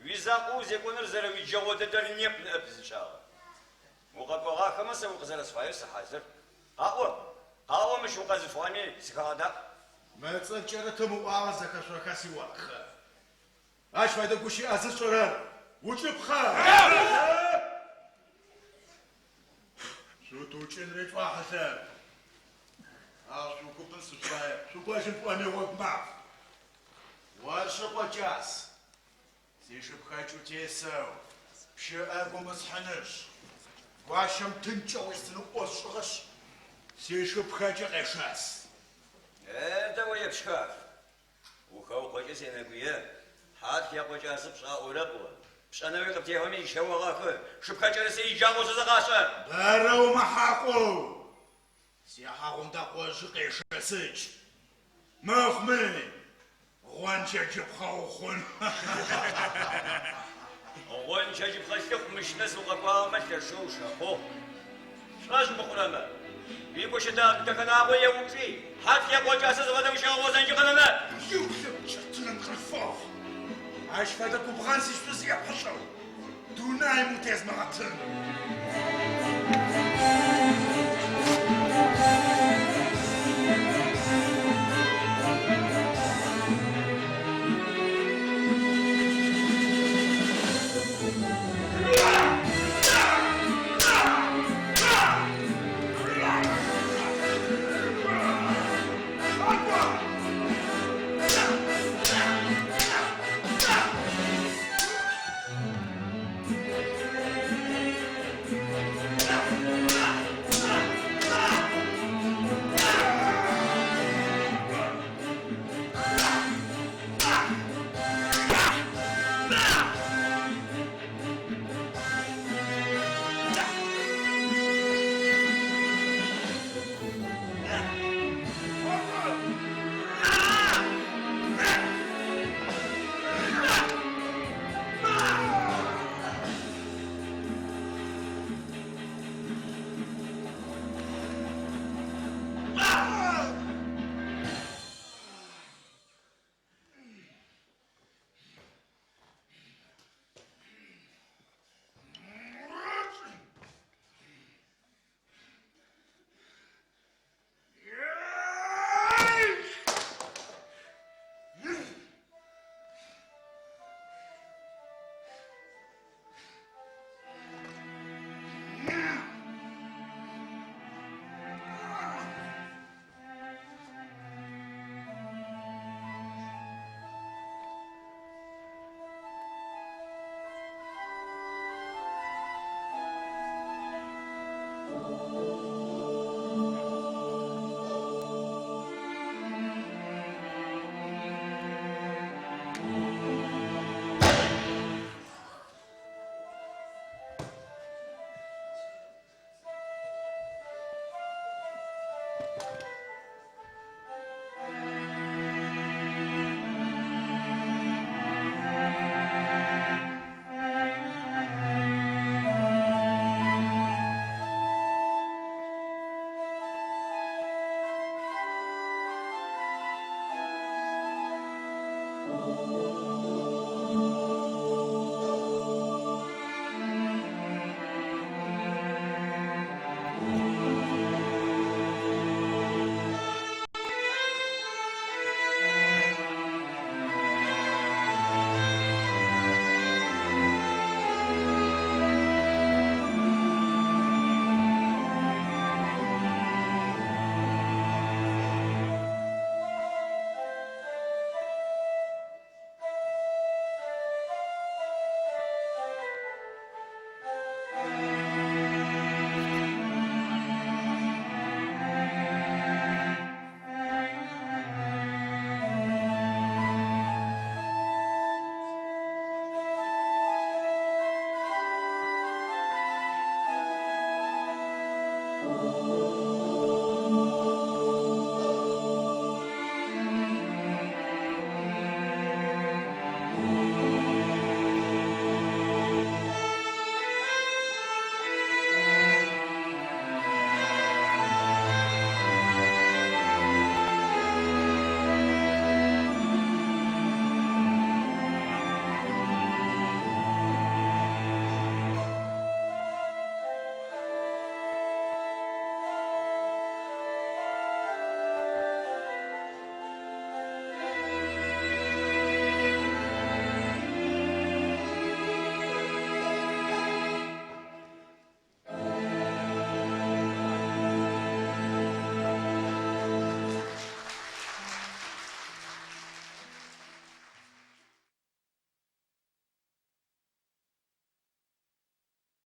Уизакъоу узекӏоныр зэрэуиджэгъо дэдэр неп ныӏэп зысшӏагъэр. Укъэкӏогъахэмэ сэ укъызэрэсфаеу сыхьазыр. Къаӏо, къаӏо мыщ укъэзыфыгъэми, сыхэгъэдаӏу. Мы цӏыф кӏэрытым ыӏуагъэр зэхэшъоха сиоркъхэр? Ащ фэдэ гущыӏэ зышӏэрэр укӏыпхъэ! Шъутыукӏынри тшӏохьылъэп. Ау шъуукупын сышъуфаеп, шъукӏожьын пӏоми гъогу маф. Ошӏы, Къокӏас, сишыпхэкӏ утесэу пщы ӏэгум усхьынышъ, гуащэм тынкӏэу уестынэу ӏо сшӏыгъэшъ, сишыпхэкӏи къешэс. Е, Дэое Пщыаф, Ухэукъокӏэ сенэгуе, Хьатх я Къокӏасэ пшӏаӏорэп о. Пшӏэнэуи къыптефэми ищэогъэхы, шыпхэкӏэрыси иджагъоу сызэгъашӏэ! Бэрэ умыхьакъоу, си Хьагъундэкъожъы къешэсыкӏ. Мыхъуми, гъончэджыпхъэ ухъун. Гъончэджыпхъэ лъыхъу мыщ нэс укъэкӏуагъэмэ лъэшэу ушэхъугъ. Пшӏошъ мыхъурэмэ, уигощэ Дэхэнагъо еупчӏи, Хьатх я Къокӏасэ зыфэдэм ущигъэгъозэнкӏи къэнэнэп. Лъыплъэпкӏэ къылъфыгъ. Ащ фэдэ губгъэн сишъуз епхьылӏэу дунаим утезмыгъэтын.